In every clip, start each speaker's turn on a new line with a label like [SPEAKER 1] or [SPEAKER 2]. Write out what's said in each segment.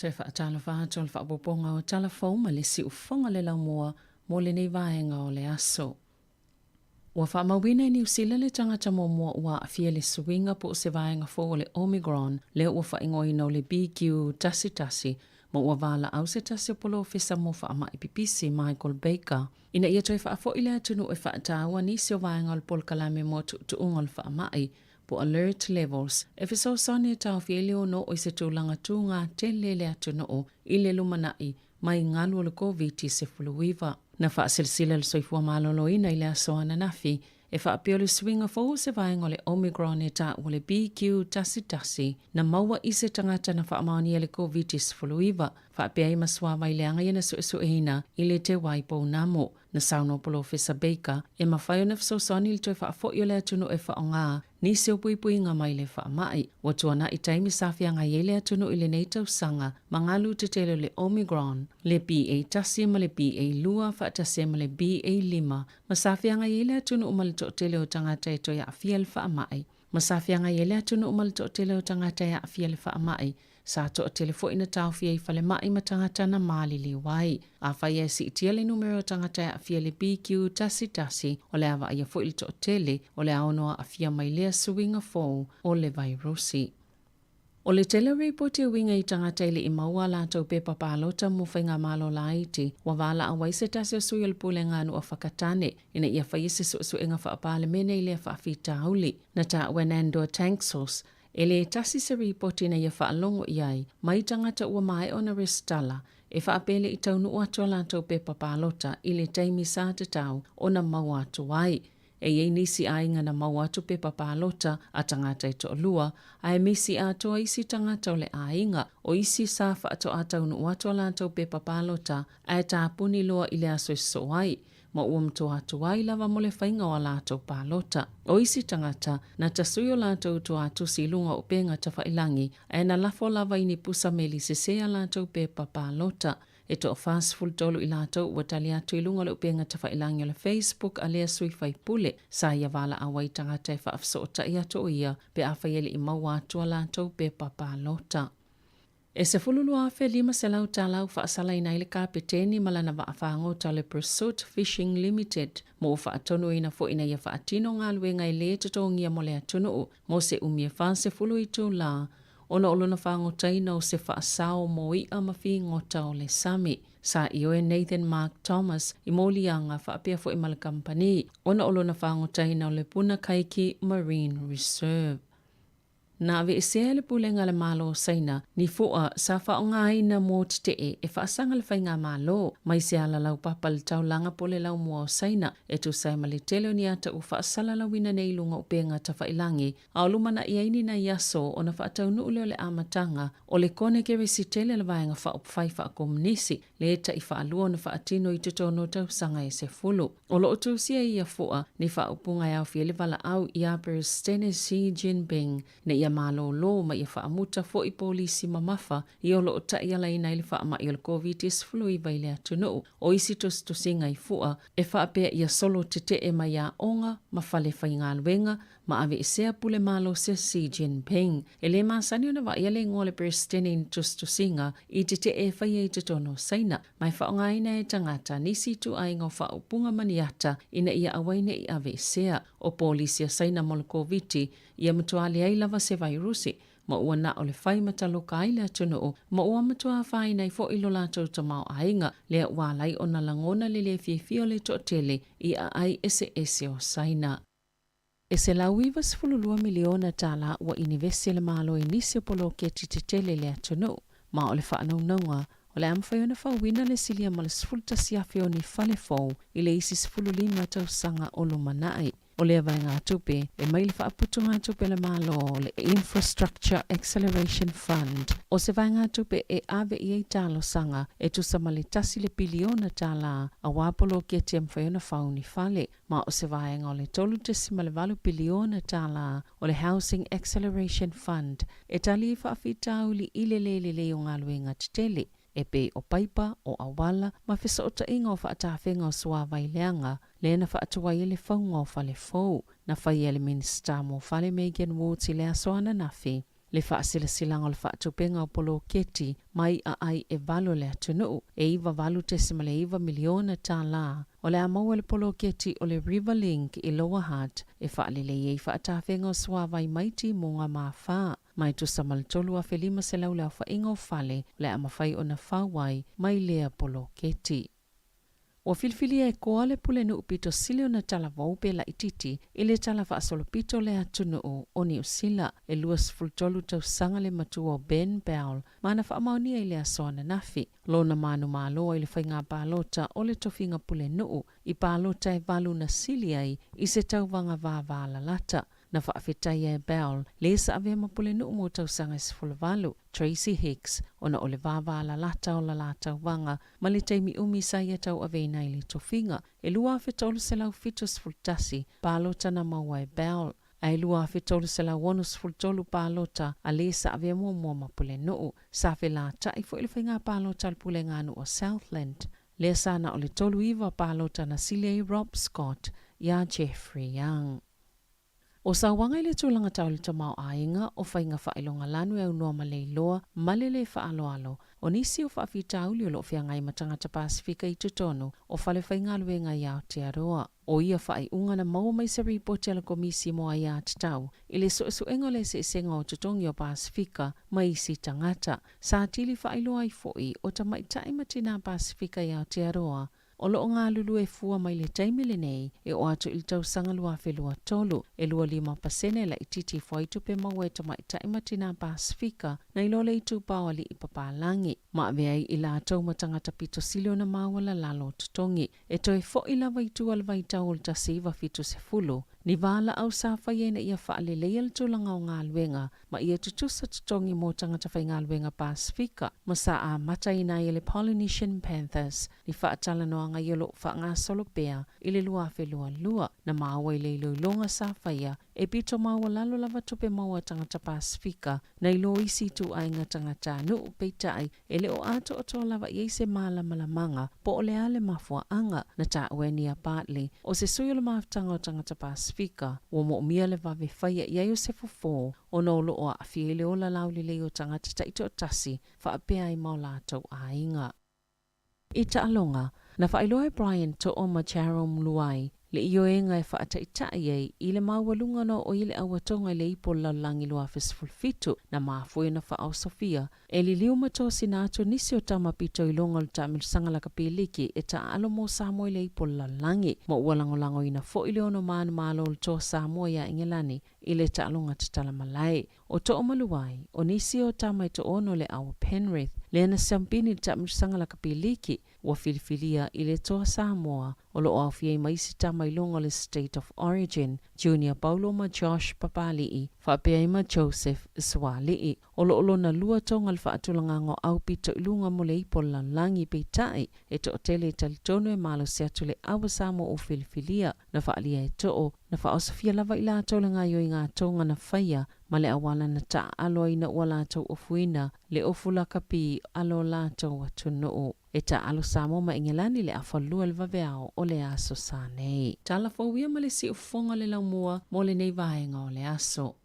[SPEAKER 1] Toe faatalofa atu o le faaopoopoga o tala fou ma le siufofoga le laumua mo lenei vaega o le aso. Ua faamauina i Niu Sila le tagata muamua ua aafia i le suiga po o se vaega fou o le Omicron lea ua faaigoaina o le BQ.11 ma ua valaau se tasi o polofesa mo faamai pipisi Michael Baker ina ia toe faafoi le atunuu e faataua nisi o vaega o le polokalame mo tuutuuga o le faamai po alert levels e fesoasoani e taofia ai le ono oo i se tulaga tūgā tele le atunuu i le lumanai mai galu o le Koviti-19. Na faasilsila le Soifua Maloloina i le aso ananafi e faapea o le suiga fou o se vaega o le Omicron e taua o le BQ.11 na maua i se tagata na faamaonia le Koviti-19, faapea ai ma suavai leaga ia na suesueina i le Te Wai Pounamu. Na saunoa Polofesa Baker e mafai ona fesoasoani i le toe faafoi o le atunuu e faaaoga nisi o puipuiga mai le faamai. Ua tuanai taimi sa feagai ai le atunuu i lenei tausaga ma galu tetele o le Omicron, le BA1 ma le BA2 faatasi ai ma le BA5, ma sa feagai ai le atunuu ma le toatele o tagata e toe aafia i le faamai. Ma sa feagai ai le atunuu ma le toatele o tagata e aafia i le faamai, sa toatele foi na taofia i falemai ma tagata na maliliu ai. Afai e siitia le numera o tagata e aafia i le BQ11, o le a vaaia foi le toatele o le a ono aafia mai lea suiga fou o le vairusi. O le tele o ripoti e uiga i tagata e le i maua a latou pepa palota mo faigamalo laiti, ua valaau ai se tasi o sui o le Pulega a Nuu a Whakatane ina ia faia se suesuega faapalemene i lea faafitauli. Na taua e Nandor Tanczos, e le tasi se ripoti ina ia faalogo i ai mai tagata ua maea ona resitala e faapea e le i taunuu atu a latou pepa palota i le taimi sa tatau ona maua atu ai. E i ai nisi aiga na maua atu pepa palota a tagata e toalua, ae misi atoa isi tagata o le aiga. O isi sa faatoa taunuu atu a latou pepa palota ae tapuni loa i le aso e sosoo ai, ma ua matua atu ai lava mo le faiga o a latou palota. O isi tagata, na tasui o latou tuatusi i luga o upega tafailangi, ae na lafo lava i ni pusa meli sese a latou pepa palota. E toa-43 i latou ua tali atu i luga o le upega tafailangi o le Facebook a lea sui faipule, sa ia valaau ai tagata e faafesootai atu o ia pe afai e le i maua atu a latou pepa palota. E $12,500 tala ua faasalaina ai le Kapeteni ma lana vaa fagota o le Pursuit Fishing Limited mo ua faatonuina foi ina ia faatino galuega e lē totogia mo le atunuu mo se umi e 40 itulā ona o lona fagotaina o se faasao mo iʻa ma figota o le sami. Sa ioe Nathan Mark Thomas i moliaga faapea foi ma le kamupani ona o lona fagotaina o le Punakaiki Marine Reserve. Na aveesea e le Pulega a le Malo o Saina ni fua sa faaaogaina mo tetee e faasaga le faigamalo mai se ala laupapa i le taulaga po o le laumua o Saina e tusa ai ma le tele o ni ata ua faasalalauina nei i luga o upega tafailangi a o lumanai ai ni nai aso ona faataunuu lea o le amataga o le konekeresi tele a le Vaega Faaupufai Faakomunisi le taifaalua ona faatino i totonu o tausaga e 10. O lo o tusia i ia fua ni faaupuga e aofia ai le valaau iā Peresetene Xi Jinping ina ia malōlō ma ia faamuta foi polisi mamafa ia o lo o taialaina ai le faamai o le Koviti-19 i le atunuu. O isi tusitusiga i fua e faapea ia solo tetee mai aoga ma fale faigaluega ma aveesea pule malosi a Xi Jinping. E lē masani ona vaaia le igoa o le Peresetene i ni tusitusiga i tetee e faia i totonu o Saina, ma e faaaogaina e tagata nisi ituaiga o faaupuga ma ni ata ina ia aua ai ne i aveesea. O polisi a Saina mo le Koviti, ia matua leai lava se vairusi, ma ua na o le fai ma taloka ai le atunuu, ma ua matua afaina ai foi lo latou tamaoaiga, lea ua ala ai ona lagona le lē fiafia o le toatele i aai eseese o Saina. E $192 miliona tala ua inivesi e le Malo i nisi o poloketi tetele i le atunuu, ma o le faanaunauga, o le a mafai ona fauina le silia ma le 11,000 o ni fale fou i le isi 15 tausaga o lumanai. O lea vaegatupe, e mai le faaputugatupe a le Malo o le Infrastructure Acceleration Fund, o se vaegatupe e ave i ai talosaga e tusa ma le tasi le piliona tala aua poloketi e mafai ona fau ni fale. ma o se vaega o le $3.8 piliona o le Housing Acceleration Fund e tali ai faafitauli i le le lelei o galuega tetele e pei o paipa, o auala ma fesootaiga o faatafega o suavai leaga lea na faatuai ai le fauga o fale fou. Na faia e le Minisita mo Fale Megan Woods i le aso ananafi. Le faasilasilaga o le faatupega o poloketi ma iʻa ʻai e valo a le atunuu, e $98.9 miliona tālā, o le a maua i le poloketi o le Riverlink i Lower Hutt e faalelei ai faatafega o suāvai mai timuga ma afa, ma e tusa ma le 3,500 le aofaiga o fale o le a mafai ona fau ai mai lea poloketi. Ua filifilia e koa le pulenuu pito sili ona talavou pe laitiiti i le tala faasolopito o le atunuu o Niu Sila. E 23 tausaga le matua o Ben Bell ma na faamaonia i le aso ananafi lona manumalo i le faiga palota o le tofiga pulenuu i palota e valu na sili ai i se tauvaga vavalalata. Na faafetaia e Bell le sa avea ma pulenuu mo tausaga e 18, Tracey Hicks, ona o le vavalalata o la la tauvaga ma le taimi umi sa ia tauaveina ai le tofiga, e 2,371 palota na maua e Bell, a e 2,363 palota a le sa avea muamua ma pulenuu. Sa felataʻi foi le faiga palota a le puleganuu o Southland, lea sa na o le 39 palota na sili ai Rob Scott iā Jeffrey Young. ʻO sauaga i le tulaga tau le tamaoaiga, o faiga faailoga lanu e aunoa ma le iloa ma le lē faaaloalo, o nisi o faafitauli o lo o feagai ma tagata Pasefika i totonu o fale faigaluega i Aotearoa. ʻO ia faaiuga na maua mai se ripoti a le Komisi mo Aiatatau i le suesuega o le eseesega o totogi o Pasefika ma isi tagata. Sa atili faailoa ai foi o tamaitai ma tinā Pasefika i Aotearoa O lo o galulue fua mai le taimi lenei e oo atu i le tausaga 2023, e 25% laitiiti ifo ai tupe maua e tamaitai ma tinā Pasefika nai lo le itupa o alii papalagi, ma avea ai i latou ma tagata pito sili ona maualalalo o totogi. E toe foʻi lava i tua le vaitau o le 1970, ni valaau sa faia ina ia faaleleia le tulaga o galuega ma ia tutusa totogi mo tagata faigaluega Pasefika ma sa amataina ai e le Polynesian Panthers ni faatalanoaga ia o lo o faagasolo pea i le 2022, na maua i le iloiloga sa faia e pito maualalo lava tupe maua a tagata Pasefika nai lo isi ituaiga tagatanuu, peitai e le o atoatoa lava i ai se mālamalamaga po o le a le mafuaaga. Na taua e Nia Bartley, o se sui o le mafutaga o tagata Pasefika, ua moomia le vave faia i ai o se fofo ona o lo o aafia i le ola laulelei o tagata taitoatasi faapea ai ma o latou aiga. I taaloga, na faailoa e Brian To'o ma Jarome Luai le ioega e faataitai ai i le maualuga ona oo i le auatoga i le ipu o le lalolagi 2017, na mafua ai ona faaosofia e liliu ma tosina atu nisi o tama pito i luga o le taamilosaga lakapi liki e taaalo mo Samoa i le ipu o le lalolagi, ma ua lagolagoina foi le ono manumalo o le Toa Samoa iā Igelani i le taaloga tatala malae. O To'o ma Luai, o nisi o tama e toʻono le au o Penrith, lea na siampini i le taamilosaga lakapi liki, ua filifilia i le Toa Samoa, o lo o aofia ai ma isi tama i luga o le State of Origin, Junior Paulo ma Josh Papali'i, faapea ai ma Joseph Suaali'i. O lo o lona lua toga le faatulagaga o au pito i luga mo le ipu o le lalolagi, peitai, e toatele e talitonu e malosi atu le au a Samoa ua filifilia, na faaalia e To'o, na faaosofia lava i latou le gaoioiga toga na faia ma le auala na taaalo ai ina ua latou ofuina le ofu lakapi a lo latou atunuu. E taaalo Samoa ma Engelani le afa lua i le vaveao o le aso sa nei. Tala fou ia ma le siufofoga o le laumua mo lenei vaega o le aso.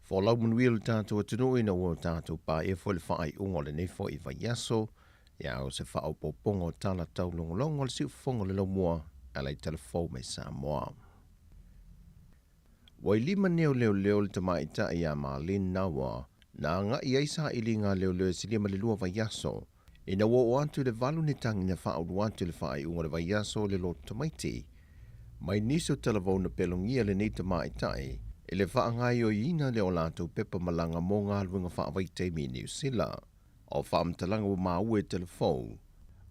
[SPEAKER 2] Folau manuia le tatou atunuu ina ua tatou paia foi le faaiuga o lenei foi vaiaso. Ia o se faaopoopoga o tala taulogologo a le siufofoga o le laumua e ala i tala fou mai Samoa. Ua i lima nei o leoleo le tamaitai ia Marlene Nawa na agai ai sailiga a leoleo e silia ma le lua vaiaso ina ua oo atu i le valu ni tagi na faaulu atu i le faaiuga o le vaiaso i le loto tamaiti. Mai nisi o talavou na pelogia lenei tamaitai i le faagaoioiina lea o latou pepa malaga mo galuega faavaitaimi i Niu Sila. O faamatalaga ua maua i telefou,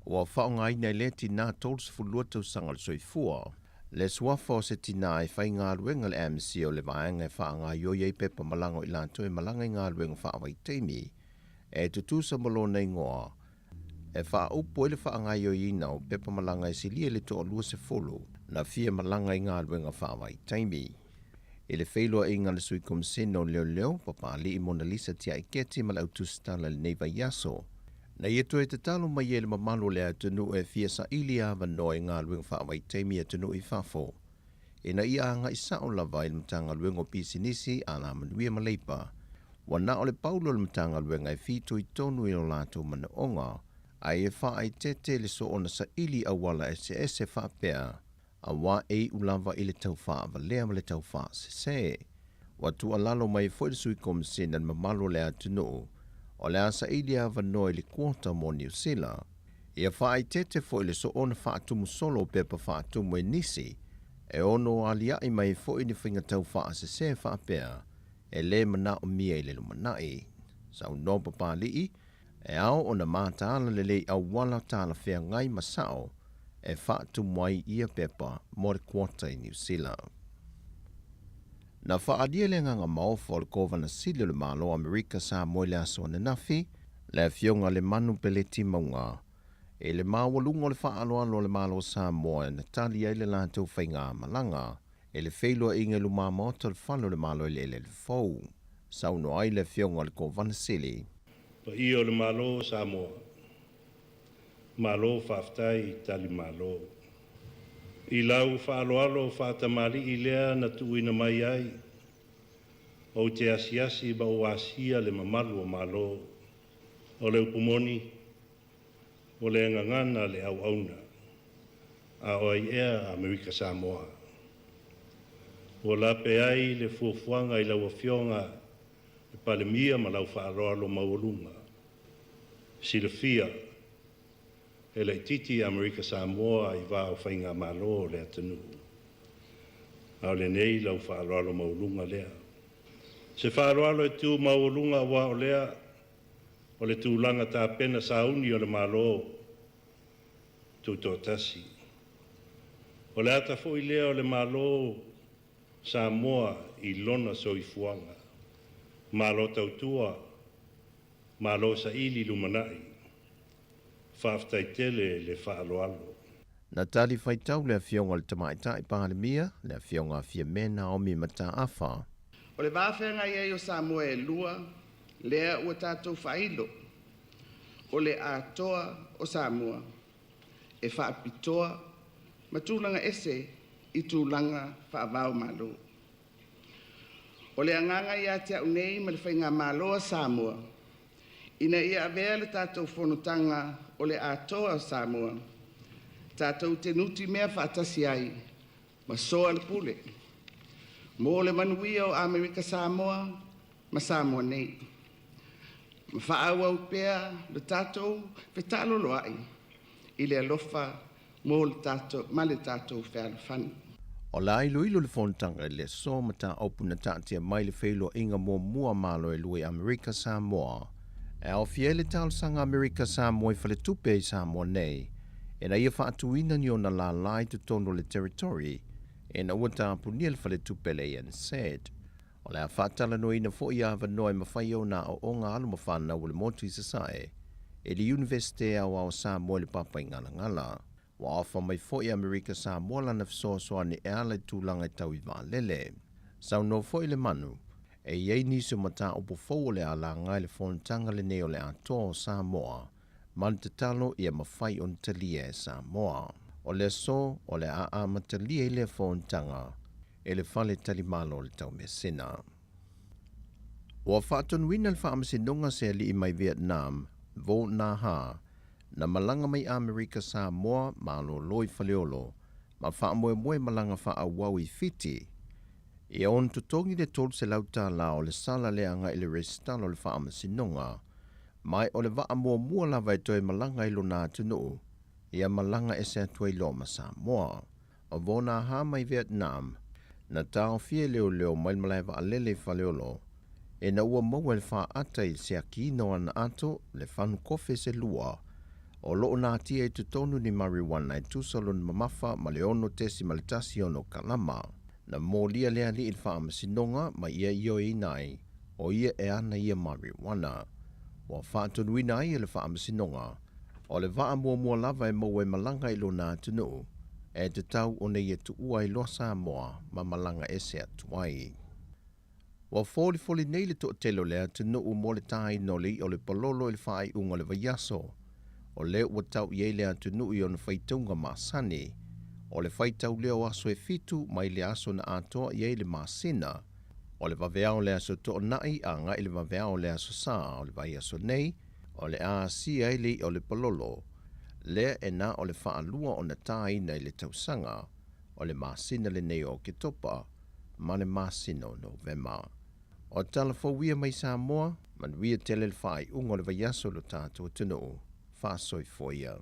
[SPEAKER 2] ua faaaogaina e lea tinā 32 tausaga o le soifua, le suafa o se tinā e faigaluega le MC o le vaega e faagaoioi ai pepa malaga o i latou e malaga i galuega faavaitaimi, e tutusa ma lona igoa. e faaupu ai le faagaoioiina o pepa malaga e silia i le 20 na fia malaga i galuega faavaitaimi. I le feiloaiga a le Sui Komisena o Leoleo, Papali'i Monalisa Tiaiketi ma le au tusitala i lenei vaiaso, na ia toe tatalo mai ai le mamalu o le atunuu e fia saili avanoa i galuega faavaitaimi i atunuu i fafo, ina ia agai sao lava i le Matagaluega o Pisinisi, Alamanuia ma Leipa. Ua na o le pau lea o le Matagaluega e fitoitonu i o latou manaoga, ae e faaeteete le soona saili auala eseese faapea, auā e iu lava i le tau faavalea ma le tau faasese. Ua tuualalo mai foi le Sui Komisena i le mamalu o le atunuu, o le a saili avanoa i le kuota mo Niu Sila. Ia faaeteete foi le soona faatumu solo o pepa faatumu e nisi, e ono aliaʻi mai foi ni faiga tau faasese faapea e lē manaomia i le lumanai. Saunoa Papali'i, e ao ona mataala lelei auala talafeagai ma sao e faatumu ai ia pepa mo le kuota i Niu Sila. Na faaalia le agaga maofa o le Kovana Sili o le Malo o Amerika Samoa i le aso ananafi, le Afioga Lemanu Peleti Mauga, i le maualuga o le faaaloalo a le Malo o Samoa na tali ai le latou faigamalaga i le feiloaiga i lumamaota o le Fale o le Malo Eleele Fou. Saunoa ai le Afioga i le Kovana Sili.
[SPEAKER 3] Paia o le Malo o Samoa, malo faafetai tali malo. I lau faaaloalo faatamalii lea na tuuina mai ai, ou te asiasi ma ou asia le mamalu o Malo. O le upu moni, o le gagana le auauna, a o ai ea Amerika Samoa. Ua lape ai le fuafuaga i lau Afioga le Palemia ma lau faaaloalo maualuga. Silafia, e laitiiti Amerika Samoa i va o faigamalo o le atunuu. A o lenei lau faaaloalo maualuga lea. Se faaaloalo e tu maualuga aua o lea o le tulaga tapena sauni o le Malo Tutoatasi. O le ata foi lea o le Malo Samoa i lona soifuaga. Malo tautua, malo saili lumanai. Faafetai tele le faaaloalo.
[SPEAKER 2] Na tali faitau le Afioga i le Tamaitai Palemia, le Afioga a Fiame Naomi Mataafa.
[SPEAKER 4] O le va feagai ai o Samoa e lua, lea ua tatou faailo, o le atoa o Samoa e faapitoa ma tulaga ese i tulaga faavao malo. O le agaga ia te au nei ma le faigamalo a Samoa, ina ia avea le tatou fonotaga o le atoa o Samoa, tatou te nutimea faatasi ai ma soa le pule, mo le manuia o Amerika Samoa ma Samoa nei. Ma faaauau pea le tatou fetaloloai i le alofa mo le tatou, ma le tatou fealofani.
[SPEAKER 2] O le a iloilo le fonotaga i le aso mataupu na taatia mai le feiloaiga muamua a Malo e lua i Amerika Samoa, e aofia ai le talosaga a Amerika Samoa i faletupe i Samoa nei, ina ia faatuina ni ona lālā i totonu o le Territory ina ua tapunia le faletupe le ANZ. O le a faatalanoaina foi avanoa e mafai ona aooga alo ma fanau o le motu i Sasae i le Iunivesite Aoao o Samoa i le Papaigalagala. Ua ofa mai foi Amerika Samoa lana fesoasoani e ala i tulaga e tau i vaalele. Saunoa foi Lemanu, e i ai nisi o mataupu fou o le a laga i le fonotaga lenei o le Atoa o Samoa ma le tatalo ia mafai ona talia e Samoa. O le aso o le a amatalia i lea fonotaga e le Fale Talimalo o le Taumeasina. Ua faatonuina le Faamasinoga se alii mai Vietnam, Vo Na Ha, na malaga mai Amerika Samoa malolo i Faleolo ma faamoemoe malaga faaauau i Fiti, ia ona totogi le $300 o le sala lea agai i le resitala o le Faamasinoga, ma o le vaa muamua lava e toe malaga i lona atunuu, ia malaga ese atu ai loa ma Samoa. O Vo Na Ha mai Vietnam, na taofia e leoleo mai le malae vaalele i Faleolo, ina ua maua e le faata i le siakiina o ana ato le fanu kofe se lua, o loo natia i totonu ni marijuana e tusa lona mamafa ma le 6.16 kalama. Na molia le alii i le faamasinoga ma ia ioeina ai, o ia e ana ia marijuana. Ua faatonuina ai e le faamasinoga. O le vaa muamua lava e maua e malaga i lona atunuu, e tatau ona ia tuua ai loa Samoa ma malaga ese atu ai. Ua folifoli nei le toatele o le atunuu mo le tāina o le i'a o le palolo i le faaiuga o le vaiaso. O lea ua tau i ai le atunuu i ona faitauga masani, o le faitau lea o aso e fitu mai le aso na atoa i ai le masina, o le vaveao o le Aso Toonai agai i le vaveao o le Aso Sa o le vaiaso nei, o le a asia ai le i'a o le palolo, lea e na o le faalua ona tāina i le tausaga, o le masina lenei o Oketopa ma le masina o Novema. O tala fou ia mai Samoa, manuia tele le faaiuga o le vaiaso i lo tatou atunuu. Faasoifua ia.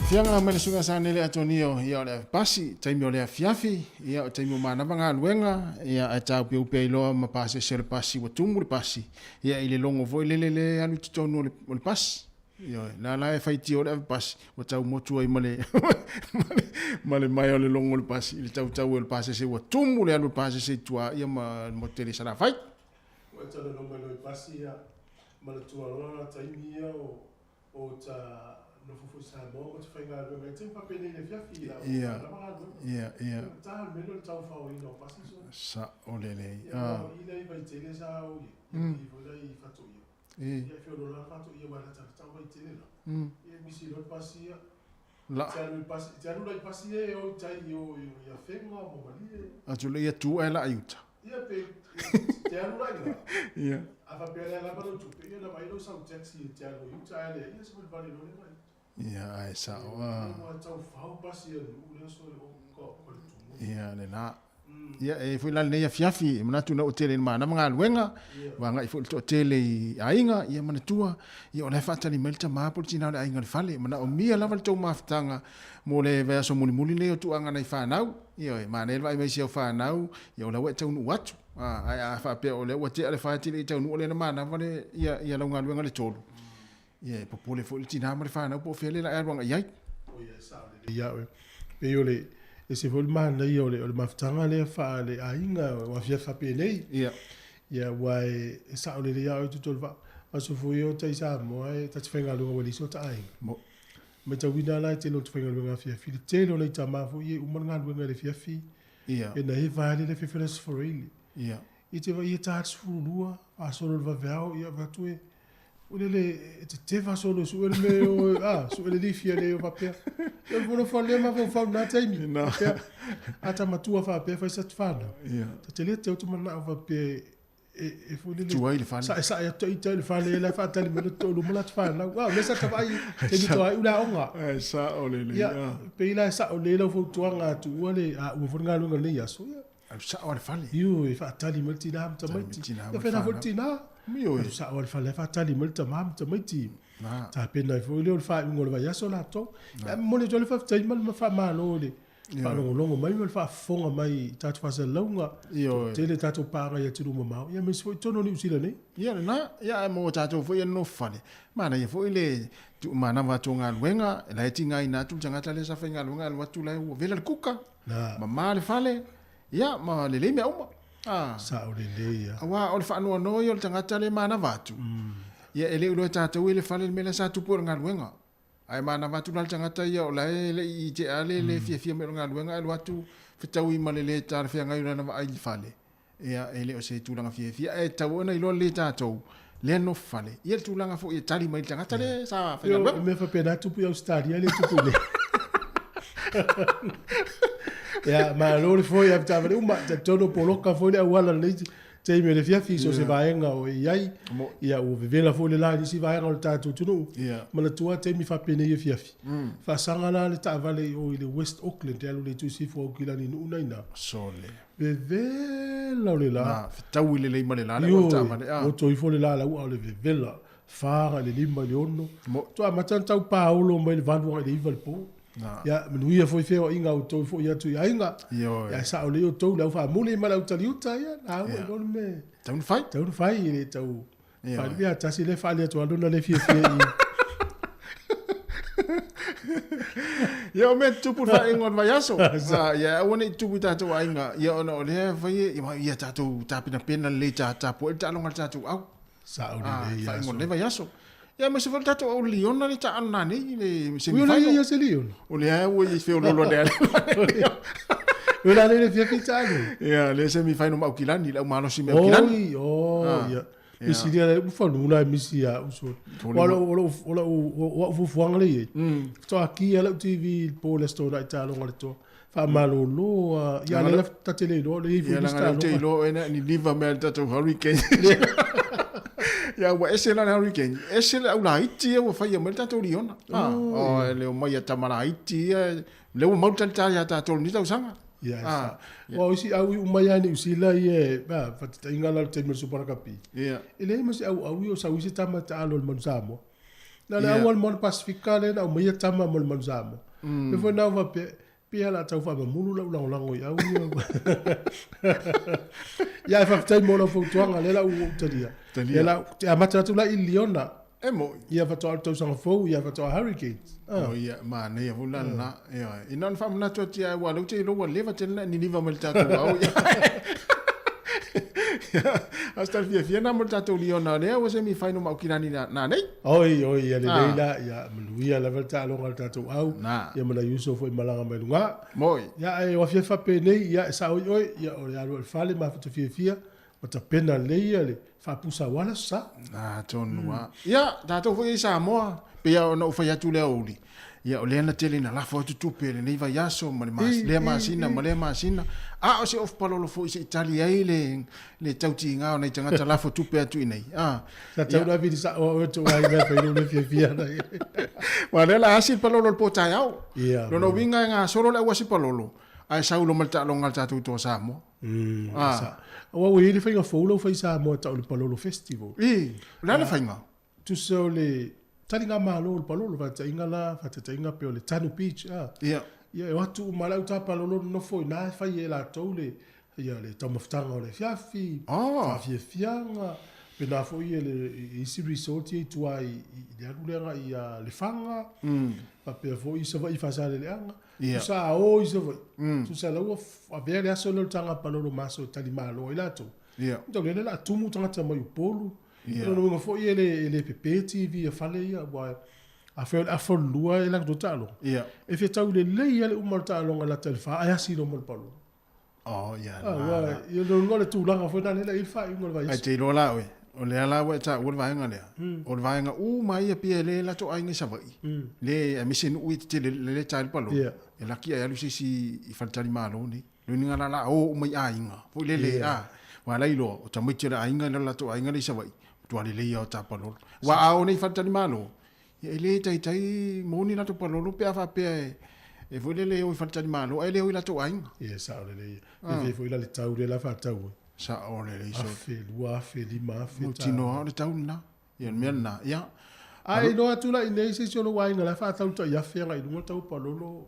[SPEAKER 5] Fiaga mai le susuga sa nele Atonio, ia o le pasi, taimi o le afiafi, ia o taimi o manava galuega, ia ae taupeupe ai loa ma pasese o le pasi ua tumu le pasi, ia i le logo foi lele le alu i totonu o le, o le pasi. Ioe, la la e faitio le ave pasi, ua tau motu ai ma le, ma le maea o le logo o le pasi, i le tautau o le pasese ua tumu le alu o le pasese i tua ia ma le motu tele i Salafai.
[SPEAKER 6] Ua e talanoa mai loa i pasi ia, manatua loa la taimi ia o o ta nofo foi Samoa ma te faigaluega ai taimi faapenei i le afiafi i la
[SPEAKER 5] Ia,
[SPEAKER 6] lava galuega.
[SPEAKER 5] ia, ia.
[SPEAKER 6] Ia ta le mea lea o le tau faoina o pasi so.
[SPEAKER 5] Sa'o lelei.
[SPEAKER 6] Ia
[SPEAKER 5] Ah.
[SPEAKER 6] i lea i Vaitele sa o i ai, ia foi la i Fatoia.
[SPEAKER 5] E.
[SPEAKER 6] Ia e feoloolo lava Fatoia aua e latalata o Vaitele la. Ia misi loa le pasi ia.
[SPEAKER 5] La.
[SPEAKER 6] Te alu i pasi, te alu la i pasi ia e o i tai i o i Afega ma Malie.
[SPEAKER 5] Atu le ia tu ae la i uta.
[SPEAKER 6] Ia pe te alu la i la.
[SPEAKER 5] Ia.
[SPEAKER 6] A faapea lea lava lau tupe, ia na vaai lau sau taxi e te alu i uta ae lea, ia 18 loa le vaai.
[SPEAKER 5] Ia ae sa'o a.
[SPEAKER 6] Ia ua tau fao pasi a nuu lea so o ka o le tumu.
[SPEAKER 5] Ia le la. Ia e foi la lenei afiafi, e manatu na ua tele i le manava galuega, ua agai foi le toatele i aiga, ia manatua, ia o la e faatali mai le tama po o le tina o le aiga i le fale. E manaomia lava le tou mafutaga mo le vaiaso mulimuli lenei o tuuaga nai fanau. Ioe, manaia le vaai mai i si au fanau, ia o la ua e taunuu atu. Ae a faapea o lea ua tea le fa e te le i taunuu o lea na manava le, ia, ia lau galuega i le tolu, ia e popole foi le tina ma le fanau po o fea le la e alu agai i ai.
[SPEAKER 6] O ia e sao lelei ia oe. Pei o le ese foi le manaia o le o le mafutaga lea faa le aiga ua afiafi faapenei.
[SPEAKER 5] Ia.
[SPEAKER 6] Ia aua e e sao lelei ia oe tutu o le vaa. Aso foi o tai Samoa e ta te faigaluega ua leai so ta aiga.
[SPEAKER 5] Mo.
[SPEAKER 6] Matauina la e tele o te faigaluega afiafi le tele o nai tama foi ia e uma le galuega i le afiafi.
[SPEAKER 5] Ia.
[SPEAKER 6] E na he vae le fefe le aso Faraile.
[SPEAKER 5] Ia.
[SPEAKER 6] I te vai e ta 12 faasolo i le vaveao ia avatu e o le le e te te faasolo e sue le mea o a sue le lifi a le o faapea. Ia le fono le mafaufau na taimi. Faapea a ta matua faapea fai sa te whanau.
[SPEAKER 5] Ia.
[SPEAKER 6] Ta te le te o te manao faapea e e foi lele
[SPEAKER 5] Tuai le fale.
[SPEAKER 6] Saesae atu ita i le fale e la e faatali mai le toalua ma latou fanau. A o lea sa ta vaai taimi toa ai ula aoga.
[SPEAKER 5] Ae sao lelei.
[SPEAKER 6] Ia, pei la e sao lelei lau fautuaga a tuua le a uma foi le galuega i lenei aso. Ia.
[SPEAKER 5] Alu sao lava i le fale.
[SPEAKER 6] Ioe, faatali mai le tina ma tamaiti. Ia faapena foi le tina.
[SPEAKER 5] Ioe.
[SPEAKER 6] Alu sao lava i le fale faatali mai le tama ma tamaiti.
[SPEAKER 5] Na.
[SPEAKER 6] Tapena ai foi lea o le faaiuga o le vaiaso latou. Ia, e momoli atu ai le faafetai ma le faamalo i le faalogologo mai ma le faafofoga mai i tatou faasalalauga.
[SPEAKER 5] Ioe.
[SPEAKER 6] Tele tatou paaga i atunuu mamao, ia aemaise foi totonu o Niu Sila nei.
[SPEAKER 5] Ia lena, ia ae mo tatou foi e nonofo fale, manaia foi le tuumanava atu o galuega, la e tigaina atu le tagata lea sa faigaluega e alu atu la e ua vela le kuka, mama le fale, ia ma lelei mea uma. A.
[SPEAKER 6] Sao lelei ia.
[SPEAKER 5] Aua o le faanoanoa ia o le tagata lea e manava atu, ia e le i iloa e tatou e le fale le mea lea sa tupu ai o le galuega. Ae manava atu la le tagata ia o la e le i tea le le fiafia mai o le galuega ae alu atu fetaui ma le le talafeagai o lana vaai i le fale. Ia, e le o se tulaga fiafia ae tatau ona iloa lelei e tatou lea nofo fale ia le tulaga foi e tali mai i le tagata lea sa faigaluega.
[SPEAKER 6] O mea faapena tupu i Ausetalia e le tupu i inei. Ia, malo le foe ia taavale uma, talitonu o poloka foi le auala i lenei taimi o le afiafi i so o se vaega o e i ai. Ia, ua vevela foi le la i nisi vaega o le tatou atunuu. Manatua taimi faapenei afiafi, faasaga la le taavale i o i le West Auckland e alu i le itu i sisifo Aukilani i Nuu na ina.
[SPEAKER 5] Sole.
[SPEAKER 6] Vevela o le la.
[SPEAKER 5] Na, fetaui lelei ma le la le auala taavale, a.
[SPEAKER 6] Ioe, oto ifo le la lau a o le vevela, fa agai i le lima i le ono. Faatoa amata ona tau paolo mai le valu agai i le iva i le po. Ia, manuia foi feoaiga a outou foi atu i aiga.
[SPEAKER 5] Ioe.
[SPEAKER 6] Ia, e sao lelei outou le au faamuli ma le au taliuta, ia, na au iloa le mea.
[SPEAKER 5] Tau na fai.
[SPEAKER 6] Tau na fai, e le tau. Ioe. Ia, tasi lea faali atu lona lea fiafia i.
[SPEAKER 5] Ia, o mea tupu le faaiuga o le vaiaso. Ia, aua ne i tupu i tatou aiga, ia, ona o lea e fai e, ia tatou tapenapena lelei ta tapuai le taaloga a le tatou au.
[SPEAKER 6] Sao lelei ia.
[SPEAKER 5] Faaiuga o lenei vaiaso. Ia, aemaise foi le tatou au Liona le taalo nanei i le semi
[SPEAKER 6] Ui,
[SPEAKER 5] final.
[SPEAKER 6] o la ia se Liona.
[SPEAKER 5] O lea ua i feololo ane ale.
[SPEAKER 6] O la le fiafi taalo.
[SPEAKER 5] Ia, le semi final ma Aukilani, le au malosi me Aukilani.
[SPEAKER 6] Oi, oh, ia. Misi lia le ufa luna misi ia uso. O lo o lo o lo o au fufuanga le i. Faatoa kia lau TV i le po le aso na i taaloga le toa. Faamalolo a ia le la tate le iloa le i
[SPEAKER 5] Ia langa le te iloa ena ni liva mea le tatou hurricane. Ia ua ese la le hurricane, ese le au laiti ia ua faia mai le tatou liona. Ah, oh, le o mai a tama laiti ia, le ua mau talitali ia tatou ni tausaga.
[SPEAKER 6] Ia, ah, Ua o isi au i uma ia Niu Sila ia, a, faataitaiga la le taimi o le Super Rugby.
[SPEAKER 5] Ia.
[SPEAKER 6] E leai ma se auau ia o sau ai se tama e taalo i le Manu Samoa. Na o le au lava o le Moana Pasifika lea na aumaia tama mo le Manu Samoa. Mm. Lea foi na faapea, pei lava o le a tau faamamulu lau lagolago i au ia. Ia, ae faafetai mo lau fautuaga, lea la ua ou talia.
[SPEAKER 5] Talia.
[SPEAKER 6] Lea la, te amata atu la i Liona.
[SPEAKER 5] E mo'i.
[SPEAKER 6] Ia faatoa le tausaga fou, ia faatoa Hurricanes.
[SPEAKER 5] O ia, manaia foi la lena. Ioe. Ina ona faamanatu atu ia aua o lea ou te iloa ua leva tele ona e niniva mai i le tatou ao. A o se tala fiafia lena mo le tatou liona o lea ua semi final ma Aukilani nanei.
[SPEAKER 6] Oi, oi, ia lelei la, ia manuia lava le taaloga a le tatou au, ia ma nai uso foi malaga mai luga.
[SPEAKER 5] Mo'i.
[SPEAKER 6] Ia ae o afiafi faapenei, ia e sao i oe, ia o le alu i le fale mafuta fiafia, ma tapena lelei ia le faapusa aua le Aso Sa.
[SPEAKER 5] Atonu lava. Ia, tatou foi ia i Samoa, pei lava ona ou fai atu le aoauli, ia o lea na tele ina lafo atu tupe i lenei vaiaso ma le lea masina ma lea masina, a o se ofu palolo foi se i tali ai le le tautiga o nai tagata lafo tupe atu i inei.
[SPEAKER 6] A. Sa tau na vili sao au e tou aiga e fai lou le fiafia ana.
[SPEAKER 5] Aua o lea o le a asi le palolo i le po taeao. Lona uiga e gasolo le au asi palolo, ae sau loa ma le taaloga a le tatou Toa Samoa.
[SPEAKER 6] Ah. Aua ua i ai le faiga fou la ua fai i Samoa e tau o le Palolo Festival.
[SPEAKER 5] I, o le a le faiga?
[SPEAKER 6] Tusa o le taligamalo o le palolo, faataitaiga la, faataitaiga pei o le Tanu Beach, a.
[SPEAKER 5] Ia.
[SPEAKER 6] Ia, e o atu uma lava le au ta palolo nonofo i ina e fai e latou le, ia, le taumafataga o le afiafi, faafiafiaga, pena foi le isi resort ia i tua i le alu lea agai ia Lefaga, faapea foi Savaii i Faasaleleaga.
[SPEAKER 5] Ia.
[SPEAKER 6] Tusa a o i Savaii, tusa la ua avea le aso lea o le taga palolo ma aso e talimalo ai latou.
[SPEAKER 5] Ia.
[SPEAKER 6] Tau lea o le a tumu tagata mai Upolu.
[SPEAKER 5] Ia.
[SPEAKER 6] O lona uiga foi e le pepe TV a fale ia, aua afai o le afa o le lua e latou taaloga.
[SPEAKER 5] Ia.
[SPEAKER 6] E fetau lelei lava le uma o le taaloga e lata i le fa ae asi loa ma le palolo.
[SPEAKER 5] Oh, ia,
[SPEAKER 6] Ah, ua, ia lona uiga o le tulaga foi lena lea na i ai le faaiuga o le vaiaso.
[SPEAKER 5] Ae te iloa la oe, o lea la ua e taua le vaega lea, o le vaega uma ia pei e le latou aiga i Savaii, le aemaise nuu ia tetele le le ta ai le palolo, e laki ae alu se isi i faletalimalo nei. Lona uiga la la o uma i aiga, foi lele, a, aua la iloa, o tamaiti o le aiga i lalo latou aiga lea i Savaii, matua lelei lava o ta palolo. Aua a o nei i faletalimalo, Ia e le taitai moni latou palolo pe a faapea e foi lele e o i faletalimalo ae le o i latou aiga.
[SPEAKER 6] Ia e sao lelei. E fia foi la le tau lea la faatau ai.
[SPEAKER 5] Sao lelei so.
[SPEAKER 6] 1000, 2000, 5000.
[SPEAKER 5] Mautinoa lava o le tau lena. Ia o le mea lena. Ia.
[SPEAKER 6] A e iloa atu la i inei se isi o lou aiga la e faatau tai afe agai i luga tau palolo.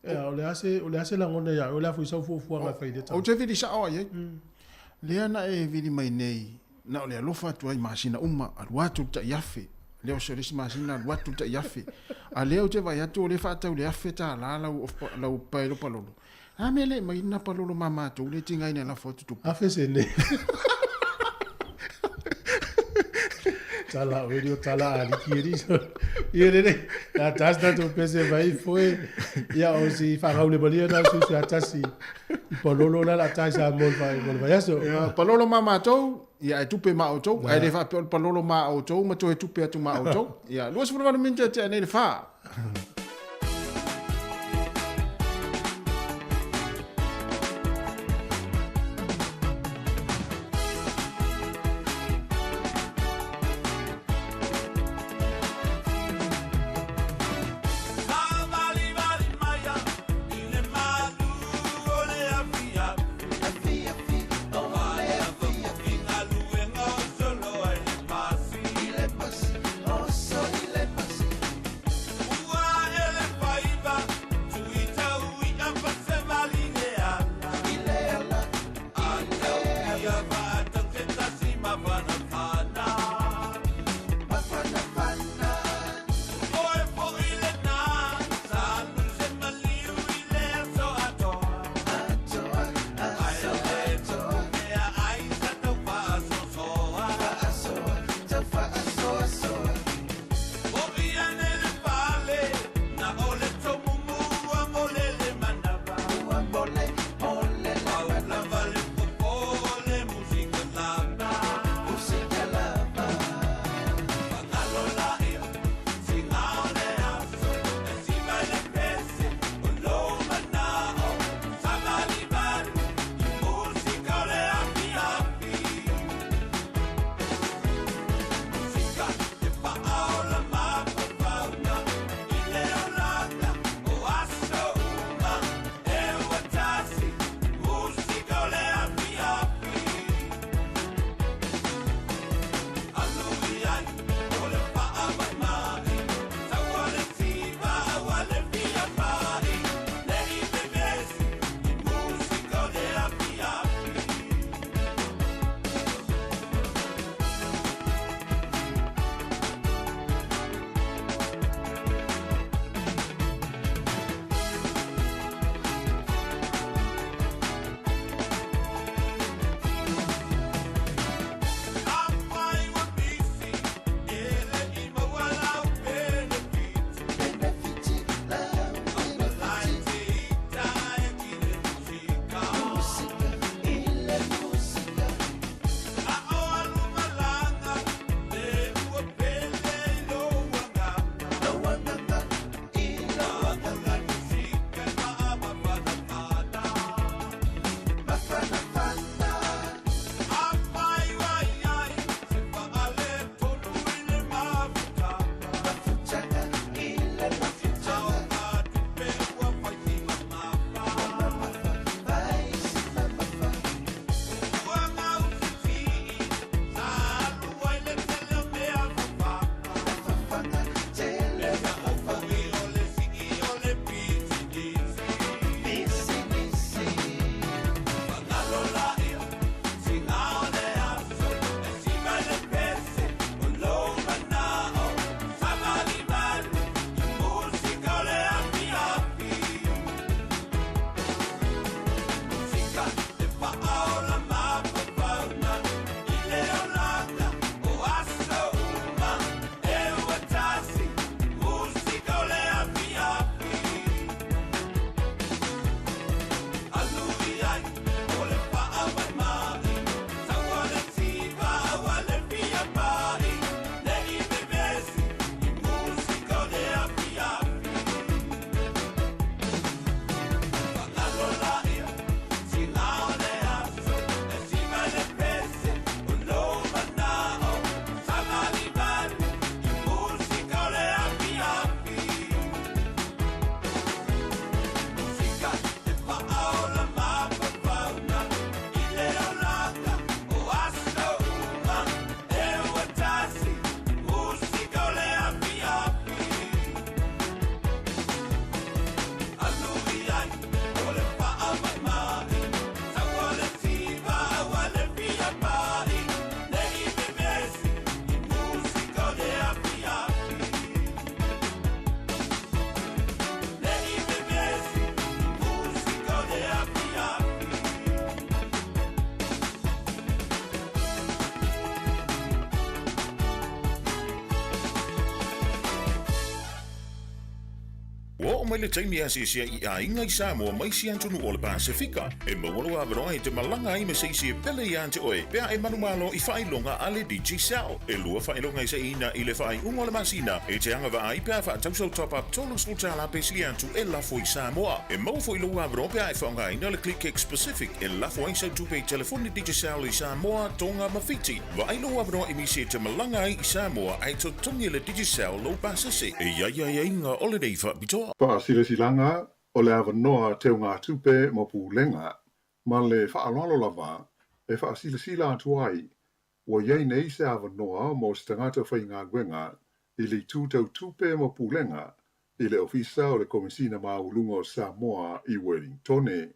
[SPEAKER 6] Ea, o le a se, o le a se lagona ia oe, o le a foi sau fuafuaga e fai i lea
[SPEAKER 5] tau? Ou te vili sao ai ai. Lea na e vili mai nei, na o le alofa atu ai i masina uma, alu atu le tai afe. Lea o se isi masina alu atu le tai afe. A lea ou te vaai atu o lea e faatau i le $1000 lau, lau paelo palolo. A mea le aumai lena palolo ma matou lea e tigaina e lafo atu tupe.
[SPEAKER 6] Afe sene. Tala oe ni o tala aliki e ni. Ia lele, na tasi tatou pese mai foe. Ia o si whakaule malia na su su atasi. I palolo la la tai sa mo whai mo le vaiaso.
[SPEAKER 5] Ia, palolo ma matou, ia e tupe ma outou, ae le faapea o le palolo ma outou ma toe tupe atu ma outou. Ia, 28 minute tea nei le wha.
[SPEAKER 7] Ua oo mai le taimi e asiasi ai i aiga i Samoa ma isi atunuu o le Pasefika. E maua lou avanoa e te malaga ai ma se isi e pele iā te oe pe a e manumalo i faailoga a le Digicel. E lua faailoga e saiina i le faaiuga o le masina e te agavaa ai pe a faatau sau top-up $30 pe sili atu e lafo i Samoa. E maua foi lou avanoa pe a e faaaogaina le ClickX Pacific e lafo ai sau tupe i telefoni Digicel i Samoa, Tonga ma Fiti. Vaai lou avanoa e misi e te malaga ai i Samoa ae totogi e le Digicel lou pasese. E i ai aiaiga o lenei faapitoa.
[SPEAKER 8] Faasilasilaga o le avanoa teugatupe mo Pulega ma le faaaloalo lava e faasilasila atu ai ua i ai nei se avanoa mo se tagata faigaluega i le itu tau tupe ma pulega i le Ofisa o le Komesina Maualuga o Samoa i Welingtone.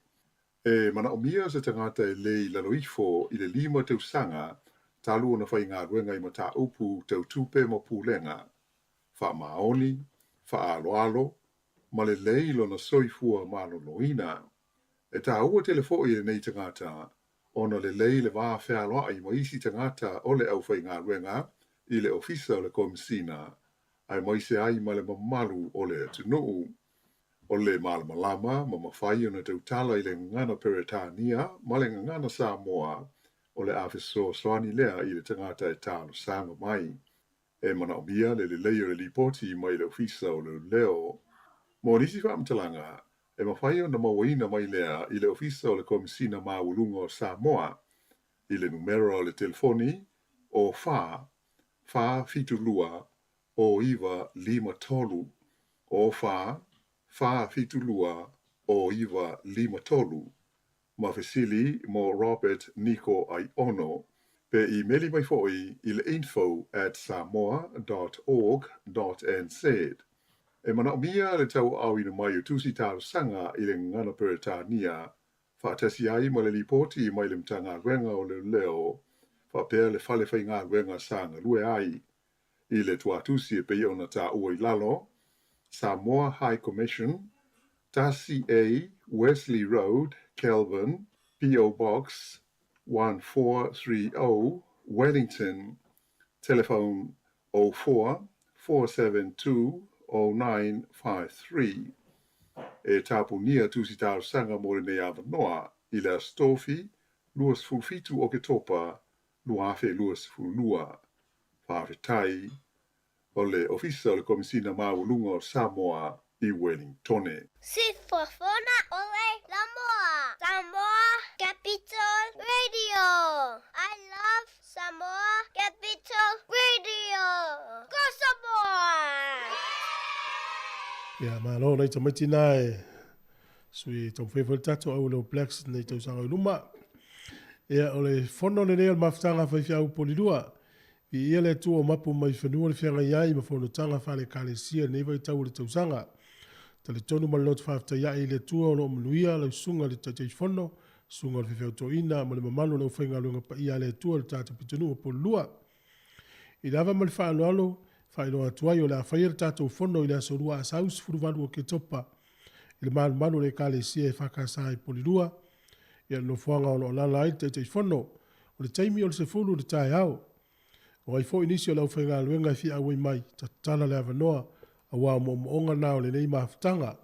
[SPEAKER 8] E manaomia se tagata e lē i lalo ifo i le lima tausaga talu ona faigaluega i mataupu tau tupe ma pulega, faamaoni, faaaloalo, ma lelei lona soifua maloloina. E taua tele foi i lenei tagata ona lelei le va fealoai ma isi tagata o le aufaigaluega i le Ofisa o le Komesina, aemaise ai ma le mamalu o le atunuu. O le malamalama ma mafai ona tautala i le gagana Peretania ma le gagana Samoa, o le a fesoasoani lea i le tagata e talosaga mai. E manaomia le lelei o le lipoti mai le Ofisa o Leoleo. Mo nisi faamatalaga, e mafai ona mauaina mai lea i le Ofisa o le Komesina Maualuga o Samoa i le numera o le telefoni o 4 472 0953, o 4 472 0953, ma fesili mo Robert Niko Aiono, pe imeli mai foi i le info@samoa.org.nz. E manaomia le tauaaoina mai o tusi talosaga i le gagana Peretania, faatasi ai ma le lipoti mai le Matagaluega o Leoleo, faapea le fale faigaluega sa galue ai, i le tuatusi e pei ona taua i lalo, Samoa High Commission, 1A Wesley Road, Kelvin, P.O. Box 1430, Wellington, telephone 04 472 0953. E tapunia tusi talosaga mo lenei avanoa i le Aso Tofi 27 Oketopa 2022. Faafetai. O le Ofisa o le Komesina Maualuga o Samoa i Welingtone.
[SPEAKER 9] Sifofoga ole Samoa. Samoa Capital Radio. I love Samoa Capital Radio. Go Samoa!
[SPEAKER 6] Ia, malo nai tamaiti na e sui taumafai foi le tatou au le Blacks nei tausaga i luma. Ia, o le fono lenei o le mafutaga faifeau Polilua. Viia le Atua o mapu mai fanua le feagai ai ma fonotaga faale-Ekalesia i lenei vaitau o le tausaga. Talitonu ma le loto faafetai ae i le Atua o lo o manuia lau susuga i le Taitaifono, susuga o le Faifeau Toeaina ma le mamalu o le aufaigaluega paia a le Atua i le tatou pitonuu o Polilua. I le ava ma le faaaloalo, faailoa atu ai o le a faia le tatou fono i le aso Lua Asau 18 Oketopa i le malumalu o le Ekalesia EFKS i Polilua, ia le nofoaga o lo o alaala ai le Taitaifono. O le taimi o le 10 i le taeao. O ai foi nisi o le aufaigaluega e fia auai mai, tatala le avanoa, aua o moomooga na o lenei mafutaga.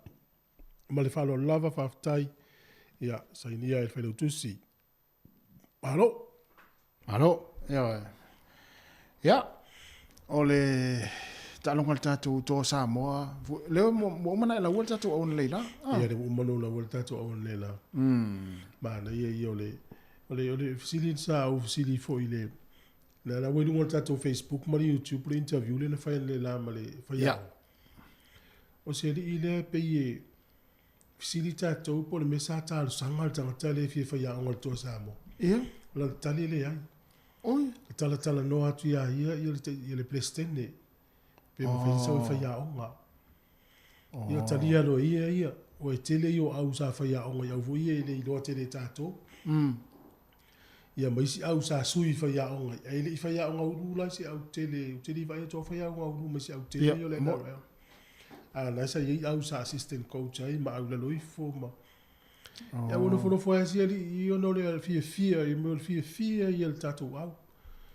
[SPEAKER 6] Ma le faaaloalo lava, faafetai, ia, sainia e le Failautusi. Malo!
[SPEAKER 5] Malo, ioe. Ia, o le taaloga a le tatou Toa Samoa, lea ua uma ona e laua le tatou auana leila.
[SPEAKER 6] Ah. Ia, lea ua uma ona ou laua le tatou auana leila. Manaia ia o le, o le, o le fesili sa ou fesili foi i le, le la ua i luga o le tatou Facebook ma le YouTube le interview lea na fai e le la ma le faiaoga. O se alii lea e pei e fesili tatou po o le mea sa talosaga le tagata lea e fia faiaoga i le Toa Samoa.
[SPEAKER 5] Ia.
[SPEAKER 6] O lana tali e leai.
[SPEAKER 5] Oi.
[SPEAKER 6] E talatalanoa atu ia ia ia le, ia le Peresetene pe mafai ona sau e faiaoga. Ia talia loa e ia ia, ua e tele ia o au sa faiaoga i au foi ia e le iloa tele e tatou. Ia ma isi au sa sui faiaoga ai, ae le i faiaoga ulu la isi au tele, ou te le i vaai atu au faiaoga ulu ma isi au tele ia o le NRL. A na sa i ai au sa assistant coach ai ma au lalo ifo ma Ia ua nofonofo ai si alii i ona o le fiafia, i mea o le fiafia ia le tatou au.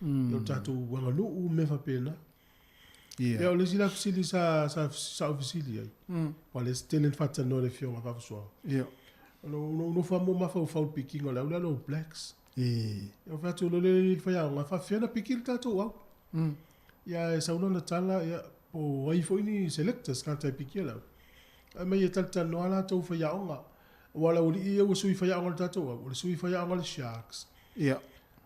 [SPEAKER 6] Ia o le tatou aganuu mea faapena. Ia, o le isi la fesili sa, sa, sa ou fesili ai, aua o lea e tele ina faatalanoa e le Afioga a Vavasoa,
[SPEAKER 5] Ia.
[SPEAKER 6] O lou, lou nofo lava ma ou mafaufau i le pikiina o le au lea a le All Blacks.
[SPEAKER 5] Ia.
[SPEAKER 6] Ia, ou fai atu loa lea i le faiaoga, e faapefea ona piki le tatou au? Ia, ae sau lana tala, ia, po o ai foi ni selectors tagata e pikia le au. Ae mai e talatalanoa latou faiaoga. Aua o le aualii ia ua sui faiaoga o le tatou au, o le sui faiaoga o le Sharks.
[SPEAKER 5] Ia.